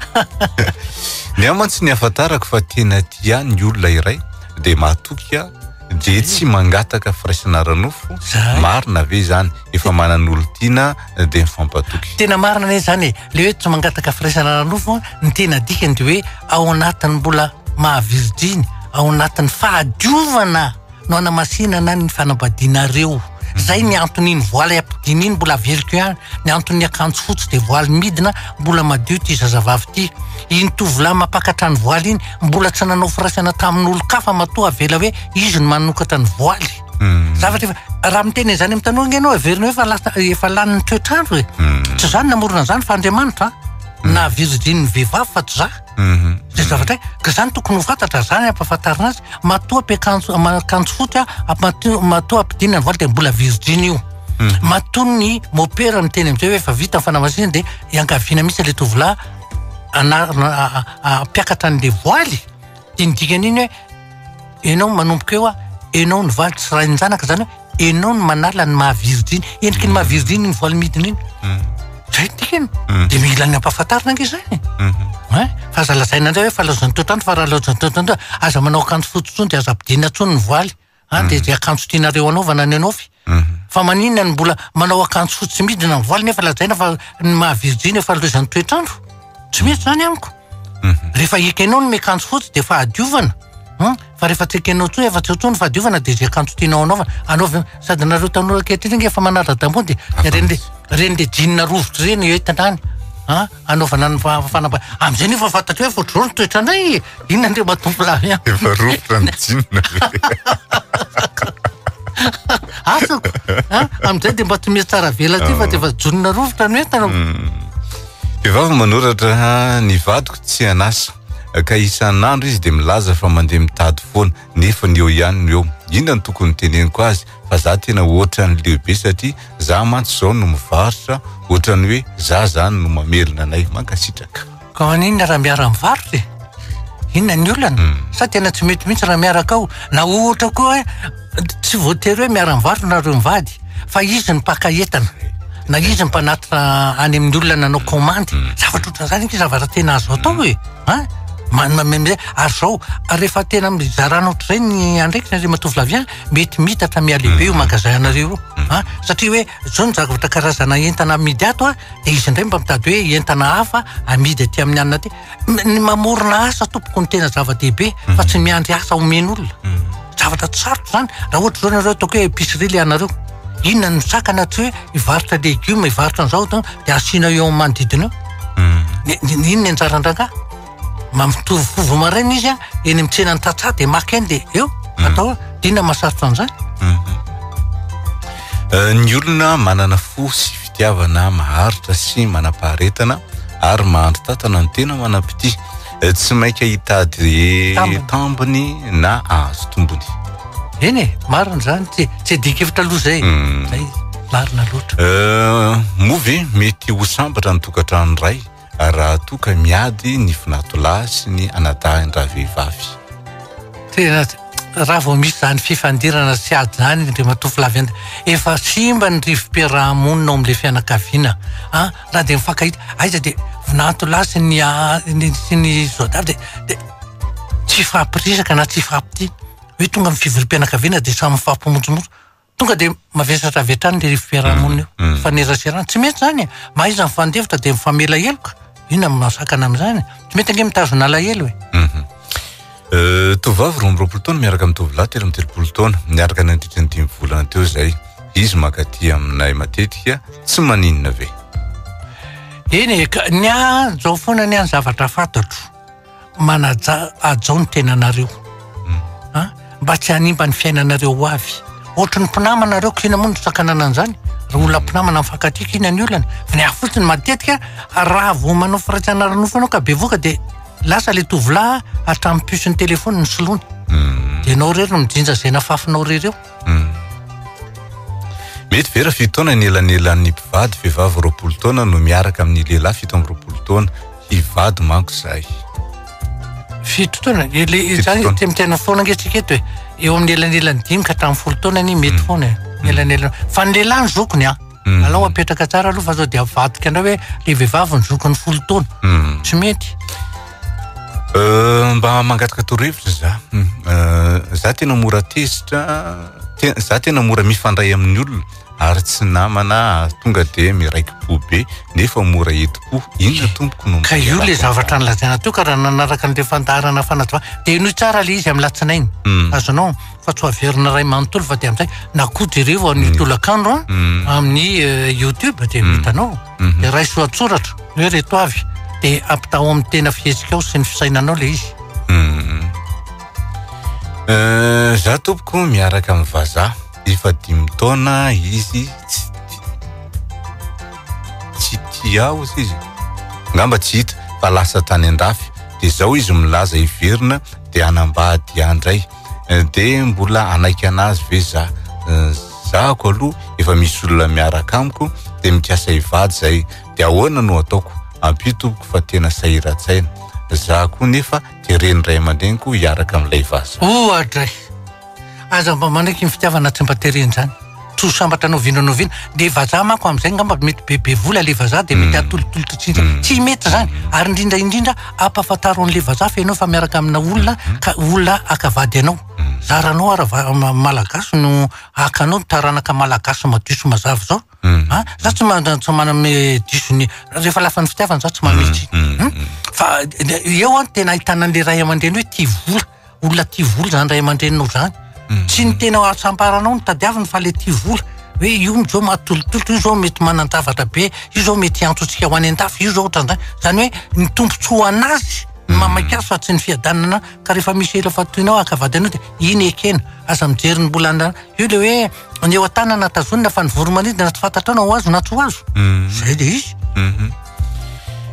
Ny ahy mantsy ny ahafantarako fa tena tia ny olona iray dia mahatoky aho dia tsy mangataka firaisana ara-nofo. Marina ve izany? Efa manan'olon-tiana dia mifampatoky. Tena marina anie izany e. Le hoe tsy mangataka firaisana ara-nofo, ny tena dikany dia hoe ao anatin'ny mbola maha virjiny, ao anatin'ny fahadiovana no anamasinana ny fanambadianareo. Zay ny anton'iny voaly ampidina iny mbola averiko ihany, ny anton'ny akanjo fotsy dia voaly midina, mbola madio ity zazavavy ity. Iny tovolahy mampakatra ny voaly iny, mbola tsy nanao firaisana tamin'olon-kafa matoa avela hoe izy no manokatra ny voaly. Hmm. Zavatra efa raha miteny an'izany amin'ny tanora ange ianao heverina hoe efa lasa efa lanin'ny toetr'andro e. Hmm. Tsy za no namorona an'izany fa Andriamanitra. Hmm. Na virjiny ny vehivavy fa tsy za. Mhm. Zay zavatra e, ka zany tokony ho fantatra, zany ampahafantarina azy, matoa ampiakanjo akanjo fotsy a, matoa matoa ampidinina ny voaly dia mbola virjiny io. Mhm. Matoa ny mopera miteny amizay hoe efa vita ny fanamasinana dia iangaviana mihitsy le tovolahy anarina ampiakatra an'le voaly, dia ny dikan'iny hoe enao manomboka eo a, enao ny valy tsy rain-janaka zany hoe Enao no manala ny maha virjiny. Endriky ny maha virjiny iny voaly midina iny. Mm. Zay ny dikany. Mm. Dia mila ny ampahafantarina ange zany. Mm-hmm. Hein? Fa aza lazaina indray hoe fa laozan'ny toetr'andro fa raha laozan'ny toetr'andro aza manao akanjo fotsy intsony dia aza ampidinina intsony ny voaly. Hein? Mm. Dia izay akanjo tianareo anaovana ny anaovy. Mm-hmm. Fa maninona no mbola manao akanjo fotsy midina ny voaly nefa lazaina fa ny maha virjiny efa laozan'ny toetr'andro? Tsy mety zany amiko. Mhm. Rehefa ekenao ny miakanjo fotsy dia fahadiovana. Hmm? Fa rehefa tsy ekenao intsony efa tsy eo intsony ny fahadiovana dia izay akanjo tianao anaovana. Anaovy sady nareo tanora ankehitriny ange efa manara-dambo dia ireny le ireny le jean rovitra ireny entina any. Ha? Anaovana ny fanamba. Amin'izay nefa fantatro hoe ohatr'izao ny toetranay e. Inona ndre mba tompolahy an? Efa rovitra ny jean. Asako. Ha? Amin'izay dia mba tsy mihatsara velatsihy fa dia efa jean rovitra no entina. Hmm. Vehivavy manoratra, Ny vadiko tsy an'asa, ka isan'andro izy dia milaza fa mandeha mitady foana, nefa ny eo ihany no eo. Inona no tokony teneniko azy fa za tena ohatran'ny leo be satria za mantsy izao no mivarotra, ohatran'ny hoe za zany no mamelona anay. Mankasitraka. Ka maninona raha miara-mivarotra e? Inona ny olana? Hmm. Sa tena tsy mety mihitsy raha miaraka ao? Na ohatra koa hoe tsy voatery hoe miara-mivarotra nareo mivady fa izy ny mpaka entana na izy ny mpanatitra any amin'ny olona nanao kaomandy. Hmm. Zavatra ohatran'izany ange zavatra tena azo atao e. An? Ary zao, rehefa tena mizarana ohatr'izay ny andraikitra ry Matoa Flavien, mety mitatra mihalehibe io hmm. magasin anareo io. An? Satria hoe zao ny zavatra karazana entana amidy ato an, dia izy indray mba mitady hoe entana hafa amidy aty amin'ny anona aty. Ny mamorona asa tompoko no tena zava-dehibe fa tsy miandry asa omen'olona. Mhm. Zavatra tsy sarotra izany. Raha ohatra izao nareo ataoko hoe épicerie le anareo. Inona no sakana tsy hoe hivarotra legioma, hivarotra an'izao dia asiana eo amin'ny manodidina eo. Mhm. Ny inona ny anjaran-drangahy? Mampitovy maraina izy a, eny amin'ny tsenan'ny tantsaha dia maka eny dia eo mhm. atao dia inona mahasarotra an'izany? Eh, ny olona manana fo sy fitiavana maharitra sy manam-paharetana ary mahandry tatana ny tena manam-pitia. Eh, tsy maika hitady tambiny na ahazo tombony. Eny e, marina izany, tsy tsy adin-kevitra aloha izay. Hmm. Zay, marina loatra. Eh, moa ve mety ho sambatra ny tokantrano iray raha toa ka miady ny vinatolahy sy ny anadahin-dravehivavy? Tena raha vao misy izany fifandirana sy ady izany Andriamatoa Flavien efa simba ny rivo-piaraha-monina ao amin'ilay fianakaviana a na dia mifankahita aiza dia vinantolahy sy ny sy ny zaodavy dia dia tsy hifampiresaka na tsy hifampitia hoe tonga amin'ny fivoriam-pianakaviana dia samy mifampimontsomontso Tonga dia mavesatra avy hatrany ilay rivo-piarahamonina io. Mm. Faneraserana. Tsy mety izany e. Mahaiza mifandefitra dia mifamela heloka. Inona no mahasakana amin'izany? Tsy mety ange mitazona alahelo e. Mhm. Euh, tovovavy 22 taona miaraka amin'ny tovolahy 33 taona. Niaraka nandritra ny dimy volana teo izay. Izy mankaty aminay matetika, tsy maninona ve? Eny e, ka ny ahy zao foana ny ahy ny zavatra fantatro, manaja, hajao ny tenanareo. An, mba tsy hanimba ny fiainanareo ho avy. Ohatry ny mpinamana nareo, k'inona moa no sakanana an'izany? Raha olona mpinamana mifankatia k'inona ny olana? Fa ny ahy fotsiny matetika raha vao manao firaisana ara-nofo ianao ka bevoka dia lasa le tovolahy hatramin'ny puce-n'ny téléphone ny soloiny. Dia ianao irery no mijinja izay nafafinao irery eo. Mety ve raha fito taona ny elanelan'ny mpivady, vehivavy 20 taona no miaraka amin'ny lehilahy 27 taona? Hivady manko izahay. Fito taona, le izany te mitena foana ange tsika eto e. Eo amin'ny elanelan'ny dimy ka hatramin'ny folo taona anie mety foana e. Elanelan fa ny lehilahy ny zokiny an. Alao apetraka tsara aloha fa sao dia avadika indray hoe le vehivavy ny zokiny folo taona. Tsy mety. Euh, mba mangataka torohevitra za. Euh, za tena mora tezitra, za tena mora mifandray amin'ny olona ary tsy namana tonga de miraiki-po be nefa mora entim-po. Inona tompoko no Ka io le zavatra nolazaina teo ka raha nanaraka an'le fandaharana fanazavana de henoy tsara le izy amin'ny latsinainy. Azonao fa tsy ho averina iray manontolo fa de amin'izay na koa jereo an'io tolakandro an, amin'ny euh, YouTube de hitanao. De raiso an-tsoratra hoe reto avy de ampitahao amin'ny tena fihetsikao sy ny fisainanao le izy. Euh, za tompoko miaraka amin'ny vazaha efa dimy taona izy tsy tsy tia ahy ozy izy ngamba tsy hita fa lasa tany an-dafy de zao izy milaza hiverina de hanambady ahy ndray de mbola hanaiky anazy ve za zahako aloha efa misy olona miaraka amiko de mikasa hivady zay de ahoana no ataoko ampio tompoko fa tena sahiran-tsaina za koa nefa teren'ny ray aman-dreniko hiaraka amin'ilay vazaha. Oadray! Aza mba manaiky ny fitiavana tsy mba terena izany. Tsy ho sambatra na oviana na oviana. Le vazaha manko amin'izay angamba mety bebe vola le vazaha dia mety atolotolotra tsy tsy mety izany. Ary indrindra indrindra ampahafantaro an'le vazaha fa ianao efa miaraka amina olona ka olona haka vady anao. Zaranao ara malagasy no haka anao, taranaka malagasy madio sy mazava izao. Ah, za tsy man- tsy manome diso ny rehefa lafan'ny fitiavana za tsy manome tsiny. Fa eo an tena ahitana an'le ray aman-dreny hoe tia vola, olona tia vola zany ray aman-dreninao zany. Tsy ny tena hasambaranao no tadiaviny fa le tia vola. Hoe io zao mahatolotolotra, io zao mety manan-javatra be, io zao mety hiantso antsika ho any an-dafy, io zao ohatran'izany. Zany hoe ny tombontsoa anazy no mamaika azy fa tsy ny fiadanana ka rehefa misy ela fatoinao haka vady anao dia iny ekena. Aza mijery ny mbola an-, io le hoe Ny eo an-tanana tazonina fa ny voro-manidina tsy fantatrao na ho azo na tsy ho azo. Zay le izy.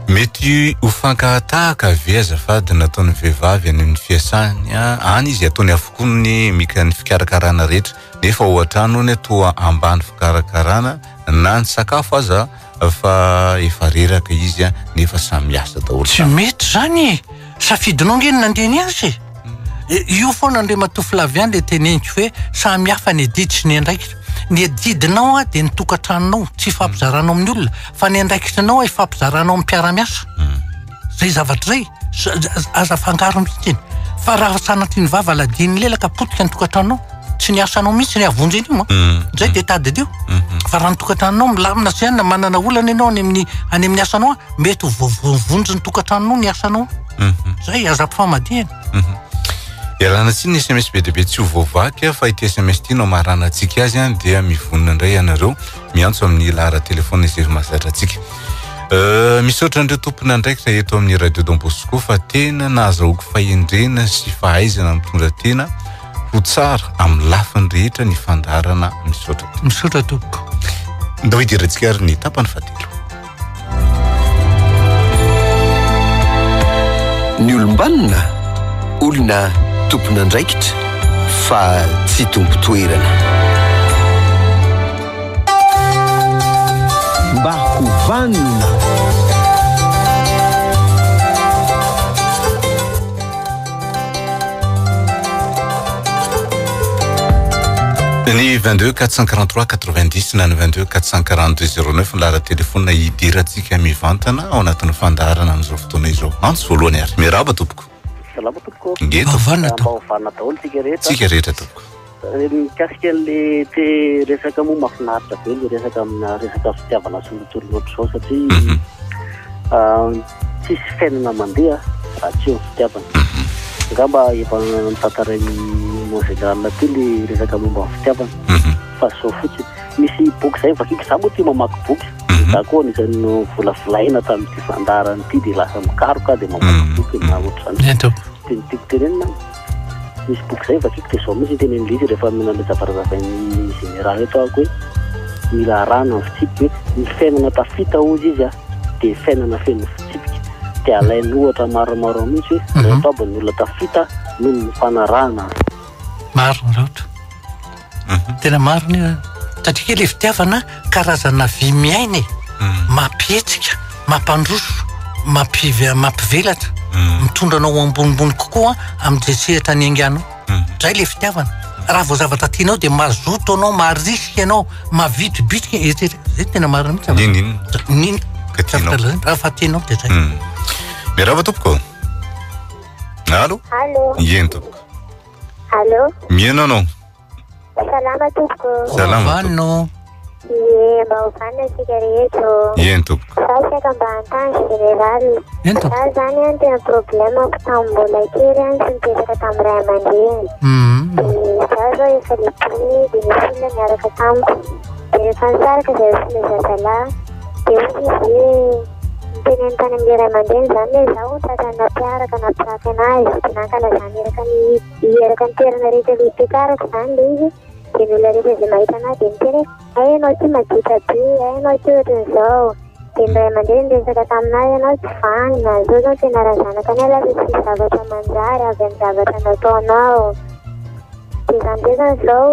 Mety ho fankahatahaka ve azafady nataon'ny vehivavy any amin'ny fiasany any izy ataony avokoa ny mika ny fikarakarana rehetra nefa ao an-trano hono toa ambany fikarakarana na ny sakafo aza fa efa reraka izy nefa samy miasa daholo. Tsy mety zany e! Safidinao nge ny nandeha niasa e! Io foana Andriamatoa Flavien le teneniko hoe samy hafa ny adidy sy ny andraikitra. Ny adidinao dia ny tokantranonao, tsy ifampizaranao amin'ny olona, fa ny andraikitrinao ifampizaranao amin'ny mpiara-miasa. Zay zavatra zay, aza afangaro mihitsy iny. Fa raha sanatria ny vava ladian'ny lela ka potika ny tokantranonao, tsy ny asanao mihitsy ny hahavonjy an'io an. Zay dia tadidio. Fa raha ny tokantranonao milamina sy anona, manana olana ianao any amin'ny any amin'ny asanao an, mety ho voavonjy ny tokantranonao ny asanao. Zay, aza ampifamadihana. Ialana tsiny ny SMS be dia be tsy ho voavaky fa ity SMS ity no amaranantsika azy an, dia mivonona indray ianareo miantso amin'ny laharan-telefaonina izay efa mahazatra antsika. Euh, misaotra an'ireo tompon'andraikitra eto amin'ny Radio Don Bosco fa tena nahazahoako fahendrena sy fahaizana mitondra tena ho tsara amin'ny lafiny rehetra ny fandaharana. Misaotra tompoko. Misaotra tompoko. Ndao hidirantsika ary ny tapany fahatelo. Ny olom-banona, olona tompon'andraikitra fa tsy tompon-toerana. Mba ho vanona. Ny 22 443 90 na ny 22 442 09 ny laharan-telefonina hidirantsika mivantana ao anatin'ny fandaharana amin'izao fotoana izao. Antso voalohany ary. Miarahaba tompoko. Salama tompoko. Nge tompoko. Vanona Mba ho vanona daholo tsika rehetra. Tsika rehetra tompoko. Mikasika an'le te resaka moa mahafinaritra be le resaka amina resaka fitiavana sy ny tontolo ohatr'izao satria tsisy fiainana mandeha raha tsy eo ny fitiavana. Angamba efa notantarain'i mon général teo le resaka momba ny fitiavana fa zao fotsiny. Misy boky izay vakiko, izaho moa tia mamaky boky, izaho koa anisan'ny novolavolaina tamin'ity fandaharana ity dia lasa mikaroka aho dia mamaky boky na ohatr'izany. Dia ny tiako tenenina, misy boky izay vakiko dia izao mihitsy ny tenenin'ilay izy rehefa nandre zavatra zavain'ny général eto aho hoe mila arahana ny fitsipika hoe ny fiainana tafita hozy izy dia fiainana feno fitsipika. Dia alainy ohatra maromaro mihitsy hoe ireto aby ny olona tafita noho ny fanarahana. Marina loatra. Tena marina io. Satria kely fitiavana karazana vy miaina e. Mampihetsika, mampandroso, mampivelatra, mitondra anao ho ambonimbony kokoa amin'izay sehatra niainganao. Zay le fitiavana. Raha vao zavatra tianao dia mazoto anao, marisika ianao, mavitribitrika, et cetera. Zay tena marina mihitsy. N'inona n'inona. Ka tianao. Raha fa tianao dia zay. Miarahaba tompoko. Allo. Allo. Eny tompoko. Allo. Mihaino anao. Salama tompoko. Salama tompoko. Ie, mba ho vanona isika rehetra ô. Eny tompoko. Za saika mba hanontany général. Eny tompoko. Za zany an tena problème-ko tamin'ny mbola kely an tsy nipetraka tamin'ny ray aman-dreny. Dia za zao efa lehibe dia nisy olona niaraka tamiko. Dia rehefa nisaraka zahay sy ilay zazalahy dia hoy izy hoe niteneniny tany amin'ilay ray aman-dreny zany hoe zaho hono tratran'ny nampiaraka nampirafy anazy dia nankalazany eraka ny eraka ny toerana rehetra ilay hipetrarako zany ilay izy. Dia ny olona rehetra izay mahita anah dia miteny hoe hay ianao ity maditra be, hay ianao ity ohatran'izao. Dia ny ray aman-dreny niresaka taminah hoe ianao tsy vanona, izao izao ny fianaran'ny zanakanay lasa tsisy zavatra manjary avy amin'ny zavatra nataonao. Dia izany indray izany izao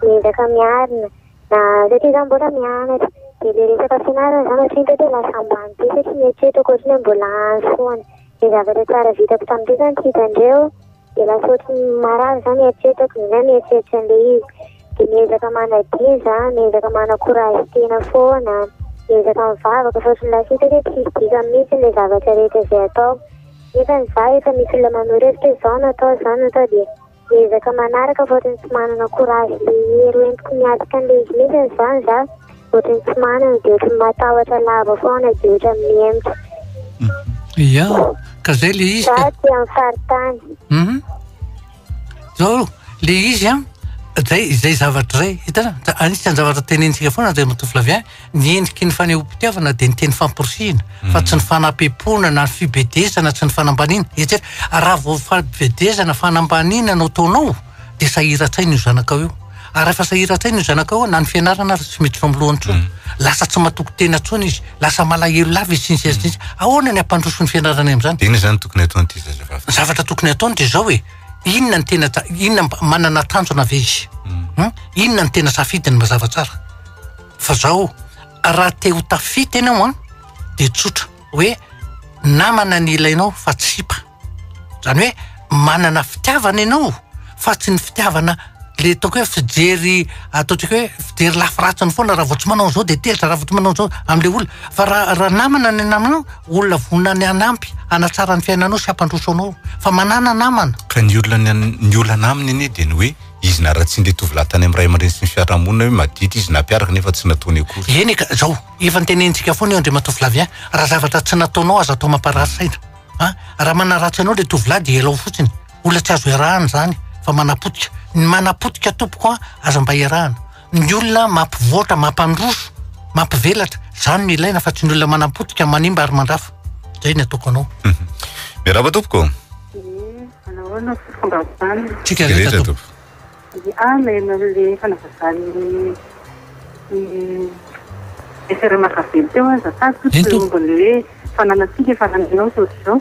miezaka miarina, na satria izaho mbola mianatra. Dia ilay resaka fianarana izany ohatran'ny hitako hoe lasa ambany be satria mieritreritra ohatran'ny hoe mbola any foana. Ny zavatra tsara vitako tamin'ireo izany tsy hitandreo. Dia lasa ohatry ny marary zany eritreritako indraindray mieritreritra an'ilay izy. Dia miezaka manadino za, miezaka mana courage tena foana, miezaka mivavaka fa ohatry ny lasa hitako hoe tsisy dikany mihitsy ilay zavatra rehetra izay ataoko. Nefa ny za efa misy olona manoro hevitra hoe izao no atao, izao no atao dia miezaka manaraka fa ohatry ny tsy manana courage ilay hery hoentiko miatrika an'ilay izy mihitsy izany za. Ohatry ny tsy manana dia ohatry ny matahotra lava foana dia ohatry ny mihemotra. Ia, ka zay le izy. Za aty amin'ny faritany. Mhm. Zao, le izy an, zay izay zavatra izay, hitanao, anisan'ny zavatra tenenintsika foana Andriamatoa Flavien, ny endriky ny fanehoam-pitiavana dia ny teny famporisihina, fa tsy ny fanampepoana na ny fibedesana, tsy ny fanambaniana, et cetera. Raha vao fibedesana, fanambaniana no ataonao, dia sahiran-tsaina io zanakao io. Ary rehefa sahiran-tsaina io zanakao io, na ny fianarana ary tsy miditra ao amin'ny lohany intsony. Lasa tsy matoky tena intsony izy, lasa malahelo lava izy, sy ny sisa sy ny sisa. Ahoana ny hampandroso ny fianarany amin'izany? Dia inona izany tokony hataon'ity zazavavy ity? Ny zavatra tokony hataony dia izao e, inona ny tena, inona, manana tanjona ve izy? Hum? Inona ny tena safidiny mazava tsara? Fa izao, raha te ho tafita ianao an, dia tsotra hoe namana ny ilainao fa tsy sipa. Zany hoe manana fitiavana ianao fa tsy ny fitiavana le ataoko hoe fijery ataontsika hoe fijery lafy ratsiny foana raha vao tsy manao an'izao de tezitra raha vao tsy manao an'izao am'le olona fa raha raha namana ny namanao olona vonona ny hanampy hanatsara ny fiainanao sy hampandroso anao fa manana namana. Ka ny olona ny olana aminy anie de ny hoe izy naratsian'le tovolahy tany amin'ny ray aman-dreny sy ny fiarahamonina hoe maditra izy nampiaraka nefa tsy nataony akory. Eny e ka zao efa notenenintsika foana io Andriamatoa Flavien raha zavatra tsy nataonao aza atao mamparary saina. A! Raha manaratsy anao le tovolahy dia ialao fotsiny, olona tsy azo iarahana izany fa manapotika, ny manapotika tompoko a aza mba iarahana, ny olona mampivoatra, mampandroso, mampivelatra, izany no ilaina fa tsy ny olona manapotika, manimba ary mandrafa, zay ny ataoko anao. Miarahaba tompoko. Ie, manahoana fomba vanona. Tsika rehetra tompoko. Ahy maheno an'le fanazavan'ny SR Makavelo teo azafady tompoko momba ny hoe fananantsika efa anananao sy ohatr'izao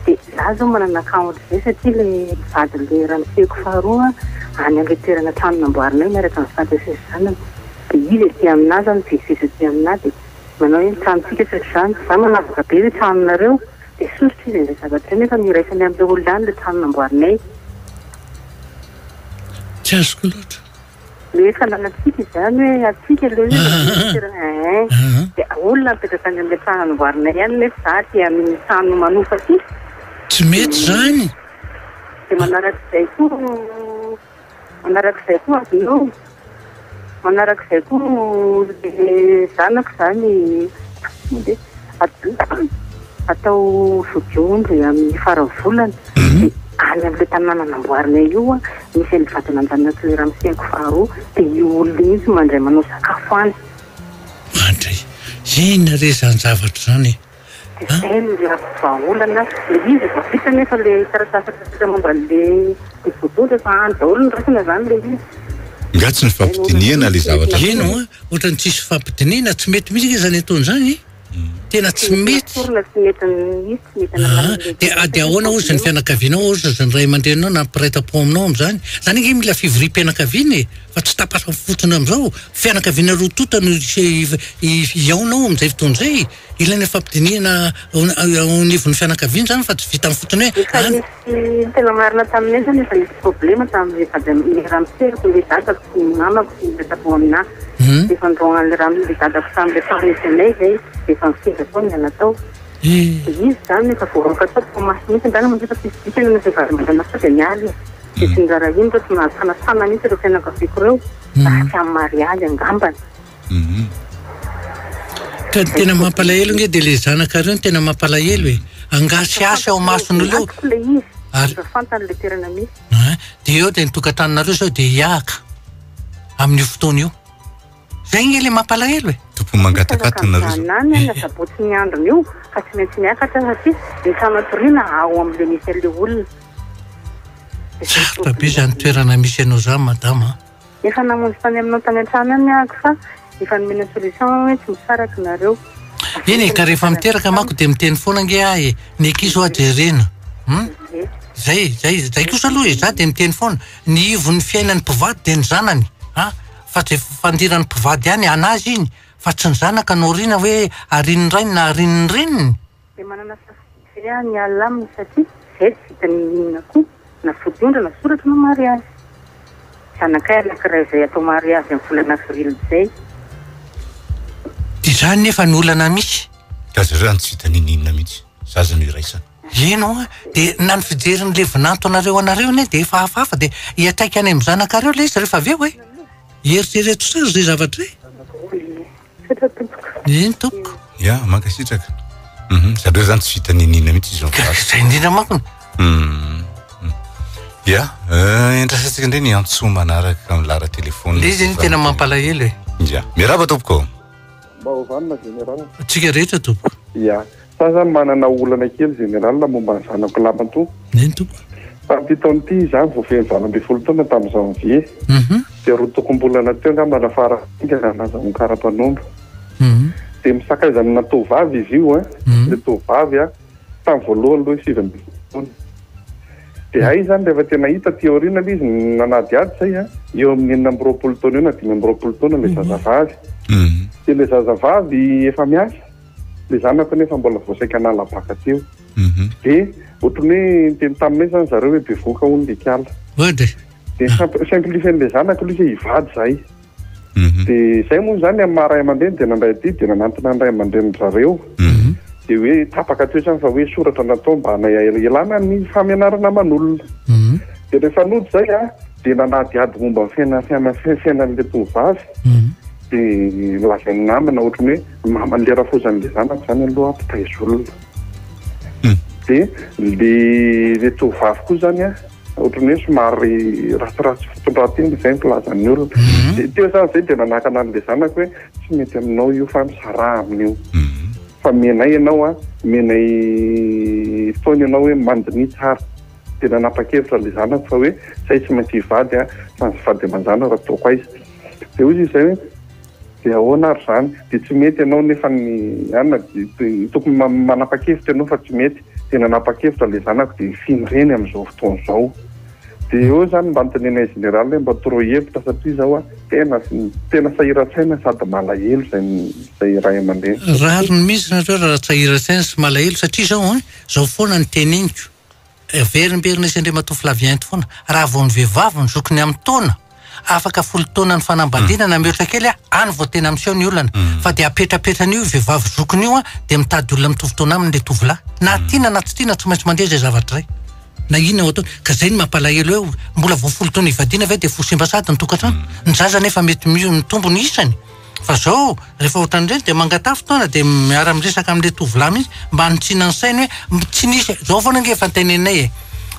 dia za zao manana cas ohatr'izay satria le vadin'le ramoseko faharoa any amin'le toerana trano namboarinay miaraka amin'ny vadiny sy ny zanany dia izy aty aminà zany mivezivezy aty aminà dia manao hoe ny tranontsika sy ohatr'izany za manavaka be hoe tranonareo dia sosotra izy amin'izay zavatra izay nefa niraisany amin'ilay olona any le trano namboarinay. Tsy azoko loatra. Le fananantsika izany hoe antsika le hoe eh dia olona mipetraka any amin'ilay trano namboarinay ihany nefa za aty amin'ny trano manofa aty. Tsy mety izany. Dia manarak'izay koa manarak'izay koa avy eo manarak'izay koa le zanako izany atao vodiondry amin'ny faran'ny volana. Any amin'ilay tanàna namboarinay io misy an'ilay vady aman-janak'ilay ramoseko faharoa dia io olona io mihitsy mandray manao sakafo any. Mandray. Inona re izany zavatra izany e? Dia izay no ilako vahaolana. Ilay izy efa vita nefa ilay taratasy rehetra momba an'ilay vototra efa any daholo ny raisina izany ilay izy. Nga tsy nifampidinihana ilay zavatra Eny oa, ohatran'ny tsisy fifampidinihana, tsy mety mihitsy ange izany ataony izany e. Tena tsy mety. Dia dia ahoana ozy ny fianakavianao ozy ny ray aman-dreninao na mpiray tampo aminao amin'izany? Zany ange mila fivoriam-pianakaviana e, fa tsy tapaka fotsiny amin'izao. Fianakaviana roa tonta no hihaona ao amin'izay fotoana izay. Ilaina fampidinihana ao anivon'ny fianakaviana izany fa tsy vitan'ny fotsiny hoe Efa any. nisy ny tena marina taminay zany efa nisy problema tamin'ilay vady am- ramoseko, ilay dadako sy ny mamako sy ny mpiray tampo aminahy. Dia efa noroahan'ilay ram- ilay dadako tamin'ilay trano nisy anay izay dia efa nifindra tao niala tao. Dia izy izany efa voaroaka tao Toamasina mihitsy angamba moa fa tsisy dikany ilay vady aman-janako sao dia niala izy. Dia tsy noraharahiany ireo, tsy nahazo fanasana mihitsy ireo fianakaviako ireo raha tsy amin'ny mariazy angambany. Ka ny tena mampalahelo nge dia le zanakareo no tena mampalahelo e. Angasiasy ao mason'olona eo. Antoko le izy. Ary Efa fantany le toerana misy. Hein, dia eo dia ny tokantranonareo zao dia hiahaka amin'io fotoana io. Zay nge le mampalahelo e. Tompony mangataka ato nareo zao. Mihisaraka amin'izany any asabotsy ny androny io fa tsy maintsy miakatra satria ny trano hatoriana ao amin'le misy an'le olona. Sarotra be zany toerana misy anao zany madama a. Efa namonjy tany aminao tany an-trano ihany ahako fa efa nomena solution hoe tsy misaraka nareo. Eny e, ka rehefa miteraka manko dia miteny foana ange aho e, ny ankizy hoa jerena. Hum? Zay, zay, zay kosa aloha e, za dia miteny foana, ny ivon'ny fiainan'ny mpivady dia ny zanany, an, fa zay fifandiran'ny mpivady ihany, an'azy iny, fa tsy ny zanaka no aoriana hoe arian'ny rainy na arian'ny reniny. Dia manana safidy ve aho ny hiala aminy satria izay tsy vita n'inon'inona koa na vodiondra na soratra na mariazy. Zanakay anankiray izay atao mariazy amin'ny volana avril izay. Dia izany nefa ny olana misy. Ka zareo zany tsy vita n'inon'inona mihitsy, zaza no iraisana. Eny hoa, dia na ny fijerin'ilay vinanto anareo anareo anie dia efa hafahafa dia hiantraika any amin'ny zanakareo ilay izy rehefa avy eo e. Eritrereto tsara izay zavatra izay. Misaotra tompoko. Eny tompoko. Ya, mankasitraka. Mhm, zareo zany tsy vita niniana mihitsy izy mivady. Izay indrindra manko. Mhm. Ya, eh, endrasantsika indray ny antso manaraka amin'ny laharan-telefona. Le izy ny tena mampalahelo e. Ya, miarahaba tompoko. Mba ho vanona général. Antsika rehetra tompoko. Ya. Za zany manana olana kely général momba ny zanako lahimatoa. Eny tompoko. Tamin'ity taona ity izaho vao feno 18 taona tamin'ny janvier. Dia roa tokom-bolana teo angamba na fara haingana nazahoany kara-panondro. Dia misakaiza amina tovovavy izy io an. Ilay tovovavy an, tamin'ny voalohany aloha izy 19 taona. Dia hay izany rehefa tena hita aty aoriana ilay izy nanadihady izay an, eo amin'ny 26 taona eo na 25 taona ilay zazavavy. Dia ilay zazavavy efa miasa. Le zanako nefa mbola vao saika hanala baka teo. De ohatran'ny hoe niteny taminay zany zareo hoe bevoka hono le kala. Oadre. De simplifier-n'le zanako aloha izy hoe hivady zahay. De zay moa zany amin'ny maha ray aman-dreny de nandray adidy de nanantona ny ray aman-drenin-dry zareo. De hoe tapaka teo zany fa hoe soratra natao mba ilana ny famianarana aman'olona. De rehefa nody zay a, de nanadihady momba ny fiaina- fiaina- fiainan'le tovovavy. De lazain'ny namana ohatran'ny hoe Mama le rafozan'le zanako zany aloha mpitaiza olona. De le le tovovavy koa zany a ohatran'ny hoe somary ratsiratsy fitondran-tena zay ny filazan'ny olona. De teo zany zay de nanakana an'le zanako hoe tsy mety aminao io fa misaraha amin'io. Fa omenay ianao a, omenay fotoana ianao hoe mandiniha tsara. De nanapa-kevitra le zanako fa hoe zay tsy maintsy hivady a, fa ny vady aman-janako ataoko aiza. De hoy izy zay hoe Dia ahoana ary izany? Dia tsy mety ianao nefa ny anona dia tokony manapa-kevitra ianao fa tsy mety. Dia nanapa-kevitra ilay zanako dia feno reny amin'izao fotoana izao. Dia eo izany mba notenenay général hoe mba toroy hevitra satria izao aho tena tena sahiran-tsaina sady malahelo izay izay ray aman-dreny. Rariny mihitsy nareo raha sahiran-tsaina sy malahelo satria izao an, izao foana ny teneniko. Averimberina sy Andriamatoa Flavien eto foana, raha vao ny vehivavy no zokiny amin'ny taona, afaka folo taona ny fanambadiana na mihoatra kely any vao tena miseho ny olana. Fa dia apetrapetrany io vehivavy zokiny io dia mitady olona mitovy taona aminy ilay tovolahy. Na tiana na tsy tiana tsy maintsy mandeha izay zavatra izay. Na inona ho ataony. Ka izay no mampalahelo hoe mbola vao folo taona hivadiana ve dia fo simba sahady ny tokantrano. Ny zaza anefa mety mitombo ny isany. Fa zao rehefa ohatran'ireny dia mangataha fotoana dia miara miresaka amin'ilay tovolahy mihitsy mba hanitsiana ny sainy hoe tsy nisy, zao foana ange efa teneninay e!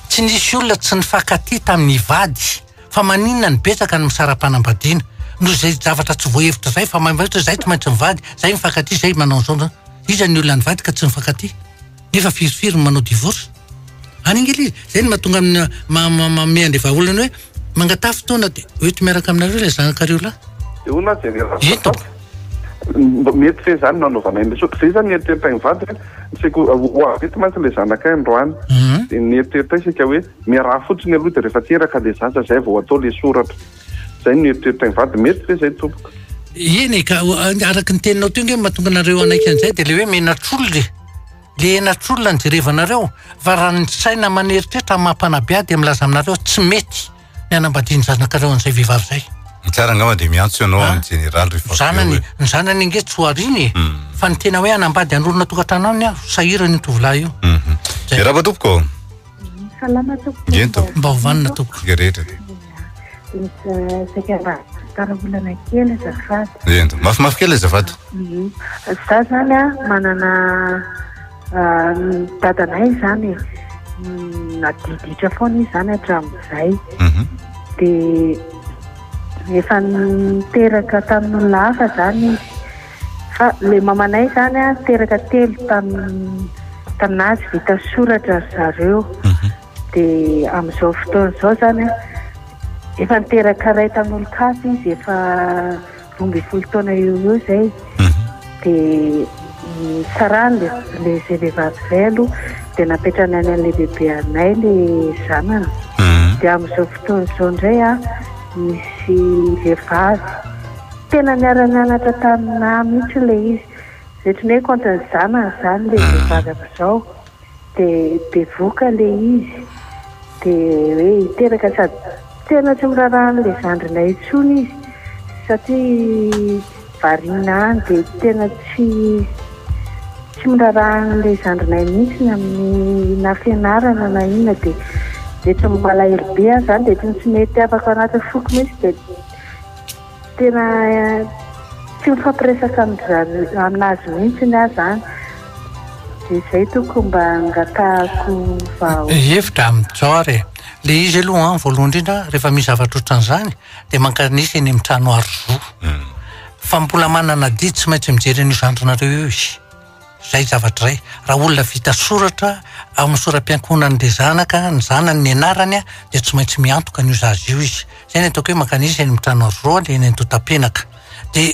Tsy nisy olona tsy nifankatia tamin'ny hivady fa maninona no betsaka ny misara-panambadiana noho izay zavatra tsy voahevitra izay fa maimaitra izay tsy maintsy mivady, izay mifankatia, izay manao an'izao an'izao. Iza ny olona nivady ka tsy nifankatia? Nefa firifiry ny manao divorce? Any ange ilay izy. Izay no mahatonga amin'ny manome an'ilay vahaolana hoe mangataha fotoana dia hoento miaraka aminareo ilay zanakareo lahy. Dia hono aho jerena Eny tompoko. Mba mety ve izany no hanaovanay an'ilay soa? Izay izany ny eritreritray mivady hoe saika ho avy eto mantsy ilay zanakay androany. Dia ny eritreritray saika hoe miaraha fotsiny aloha dia rehefa teraka ilay zaza izay vao atao ilay soratra. Izay no eritreritray mivady. Mety ve izay tompoko? Eny e, ka araka ny teninao teo ange no mahatonga anareo hanaiky an'izay dia ilay hoe menatr'olona e. Le henatr'olona no jerevanareo fa raha ny saina aman'eritreritra amin'ny maha mpanabe ahy dia milaza aminareo aho tsy mety ny hanambadian'ny zanakareo an'izay vehivavy izay. Ny tsara angamba dia miantso ianao amin'ny jeneraly rehefa avy eo Zanany, e. ny zanany ange tsy ho ariana e. Fa ny tena hoe hanambady hanorina tokantrano aminy aho, sahirana io tovolahy io. Zay. Miarahaba tompoko. Salama tompoko. Eny tompoko. Mba ho vanona tompoko. Tsika rehetra dia. Saika mba tara olana kely azafady. Eny tompoko. Mafimafy kely azafady. Za zany a manana dadanay zany e nadiditra foana izy zany hatramin'izay. Dia efa niteraka tamin'olona hafa zany izy. Fa le mamanay zany a teraka telo tamin taminazy vita soratra ry zareo de amin'izao fotoana izao zany a efa niteraka iray tamin'olon-kafa izy efa 12 taona eo ho eo izay de nisarahany le le zay vehivavy izay aloha de napetrany any an'le bebe anay le zanany de amin'izao fotoana izao indray a misy vehivavy Tena niara-nianatra taminà mihitsy ilay izy. Ohatran'ny hoe contre ny zanany izany ilay vehivavy amin'izao. Dia bevohoka ilay izy. Dia hoe hiteraka sady tena tsy miraharaha an'ilay zandrinay intsony izy satria variana any dia tena tsy tsy miraharaha an'ilay zandrinay mihitsy na amin'ny na fianarana na inona dia dia tsy malahelo be aho izany dia tsy mety afaka ao anatin'ny foko mihitsy dia Tena tsy mifampiresaka amin-dry aminazy mihitsy aho zany. Dia izay tokony mba angatahako vahaolana. Hevitra amin'izao ary e. Le izy aloha an, voalohany indrindra rehefa misy zavatra ohatran'izany dia mankanesa eny amin'ny trano aro zo. Fa mbola manana adidy tsy maintsy mijery an'io zandrinareo io izy. Zay zavatra zay. Raha olona vita soratra ao amin'ny sora-piankohonan'le zanaka, ny zanany ny anarany dia tsy maintsy miantoka an'io zaza io izy. Zay ny ataoko hoe mankanesa eny amin'ny trano aroa eny Andotapenaka. Dia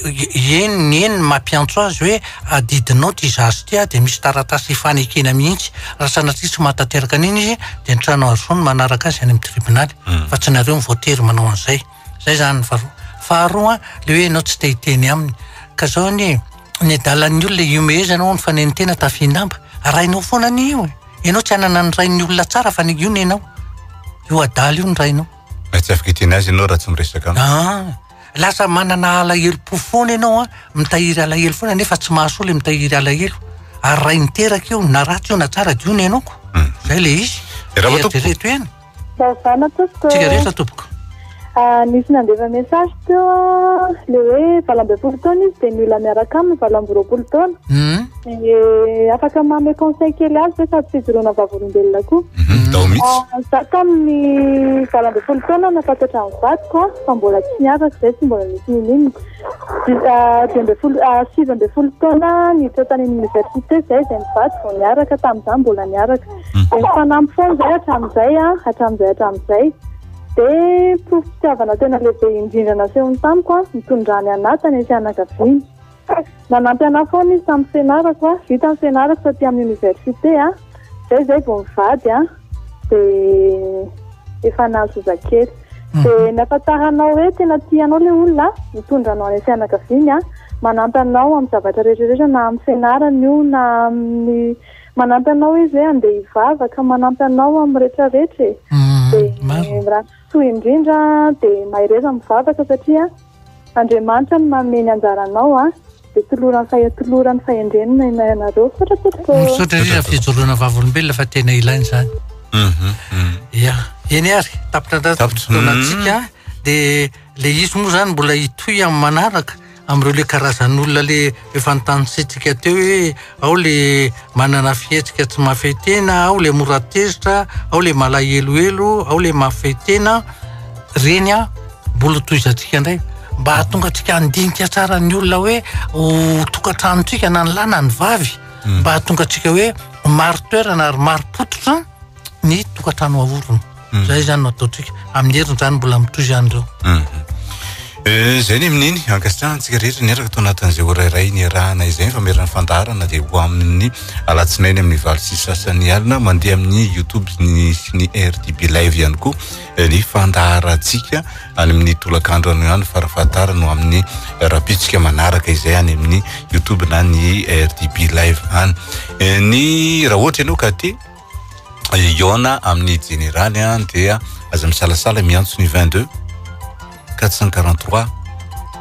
eny ny eny ny mampiantso azy hoe adidinao ity zaza ity dia misy taratasy ifanekena mihitsy. Raha sanatria tsy mahatanteraka an'iny izy dia ny trano aroa no manaraka azy any amin'ny tribonaly fa tsy nareo no voatery manao an'izay. Zay zany ny faharoa. Faharoa le hoe ianao tsy te hiteny aminy. Ka zao anie, ny adalan'ny olona ihomehezana hono fa nenitena tafihin-damba. Rainao foana anie io e. Ianao tsy hanana ny rain'ny olona tsara fa ny io nenao. Io adala io ny rainao. Fa tsy afaka hiteny azy ianao raha tsy miresaka aminy. Ah, lasa manana alahelo-po foana ianao an, mitahiry alahelo foana nefa tsy mahasoa le mitahiry alahelo. Ary ray niteraka io, na ratsy io na tsara dia io nenao ko. Zay le izy. Miarahaba tompoko. Eritrereto ihany. Salama tompoko. Tsika rehetra tompoko. Ah, nisy nandefa message teo ah, le hoe 18 taona izy dia ny olona miaraka aminy 28 taona. Hmm. Dia afaka manome conseil kely azy ve sady fijoroana vavolombelona koa. Mhm, Dao mihitsy. Ah, za tamin'ny 18 taona nafantatra ny vadiko ah, fa mbola tsy niaraka izay, tsy mbola nisy ninoninona. 15 19 taona niditra tany amin'ny université izay izay nivady vao niaraka tamin'izaho mbola niaraka. Dia nifanampy foana izahay hatramin'izay an, hatramin'izay hatramin'izay. Dia porofom-pitiavana tena lehibe indrindra nasehony tamiko an, nitondrany anà tany amin'ny fianakaviany. Nanampy anà foana izy tamin'ny fianarako an, vita ny fianarako taty amin'ny université an, izay izahay vao nivady an, dia efa nahazo zazakely. Dia ny ahafantaranao hoe tena tia anao ilay olona, mitondra anao any amin'ny fianakaviany an, manampy anao amin'ny zavatra rehetra rehetra na amin'ny fianarana io na amin'ny manampy anao izy hoe andeha hivavaka, manampy anao amin'ny rehetra rehetra e. Dia mirary soa indrindra dia mahereza mivavaka satria Andriamanitra no manome ny anjaranao an, dia tolorany fahe tolorany fahendrena ianareo. Misaotra tompoko. Misaotra indrindra fijoroana vavolombelona fa tena ilaina izany. Ya, eny ary, tapitra indray ny fotoanantsika dia le izy moa izany mbola hitohy amin'ny manaraka. amin'ireo le karazan'olona le efa notanisaintsika teo hoe ao le manana fihetsika tsy mahafehy tena, ao le mora tezitra, ao le malahelohelo, ao le mahafehy tena, reny an mbola tohizantsika indray mba hahatonga antsika handinika tsara ny olona hoe ho tokantranontsika na ny lahy na ny vavy mba hahatonga antsika hoe marin-toerana ary marim-pototra ny tokantrano aorina. Mm. Zay zany no ataontsika. Amin'ny heriny zany mbola mitohy zany ireo. Mm. Eh, zay ny amin'iny ankasitrahantsika rehetra niaraka tao anatin'izay ora iray niarahana izay ny famerana fandaharana dia ho amin'ny alatsinainy amin'ny 8:30 alina mandeha amin'ny YouTube ny sy ny RTB live ihany koa eh, ny fandaharantsika any amin'ny tolakandro any ihany farafahatarany ho amin'ny rapitsika manaraka izay any amin'ny YouTube na ny RTB live any eh, ny raha ohatra ianao ka te hihaona amin'ny jeneraly dia aza misalasala miantso ny 22 443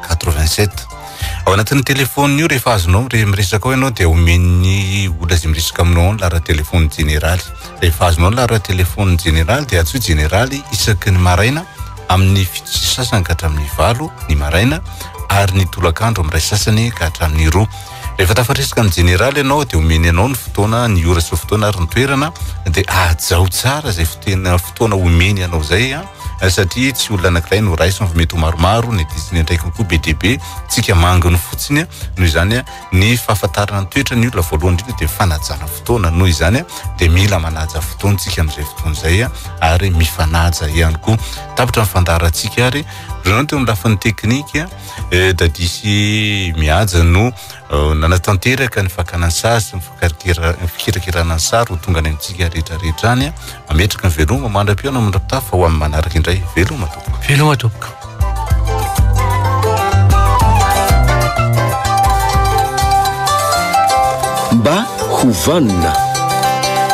87 ao anatin'ny telefaonina io rehefa azonao miresaka ao ianao dia omen'ny olona izay miresaka aminao ao ny laharan-telefaon'ny jeneraly rehefa azonao ny laharan-telefaon'ny jeneraly dia antsoy jeneraly isaky ny maraina amin'ny 7:30 ka hatramin'ny 8 ny maraina ary ny tolakandro amin'ny 1:30 ka hatramin'ny 2 Rehefa tafaresaka amin'ny jeneraly ianao dia omeny anao ny fotoana, ny ora sy ny fotoana ary ny toerana dia hajao tsara izay fotena fotoana omeny anao izay an, satria tsy olona anankiray no raisina fa mety ho maromaro, ny diso ny andraikiny koa be dia be, tsika manginy fotsiny an, noho izany an, ny fahafantarana ny toetra ny olona voalohany indrindra dia fanajana fotoana, noho izany an, dia mila manaja fotoana tsika amin'izay fotoana izay an, ary mifanaja ihany koa. Tapitra ny fandaharantsika ary, Bruno teo amin'ny lafiny teknika. Daddy sy Mihaja no nanatanteraka ny fakana ny sary sy ny fikirakirana ny sary ho tonga any amintsika rehetra rehetra any. Mametraka ny veloma mandra-pihaona mandra-pitafa ho amin'ny manaraka indray. Veloma tompoko. Veloma tompoko. Mba ho vanona.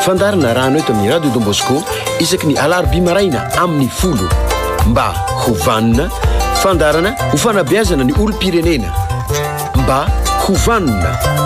Fandaharana arahana eto amin'ny Radio Don Bosco isaky ny alarobia maraina amin'ny 10. Mba ho vanona. Fandaharana ho fanabeazana ny olom-pirenena. Mba ho vanona.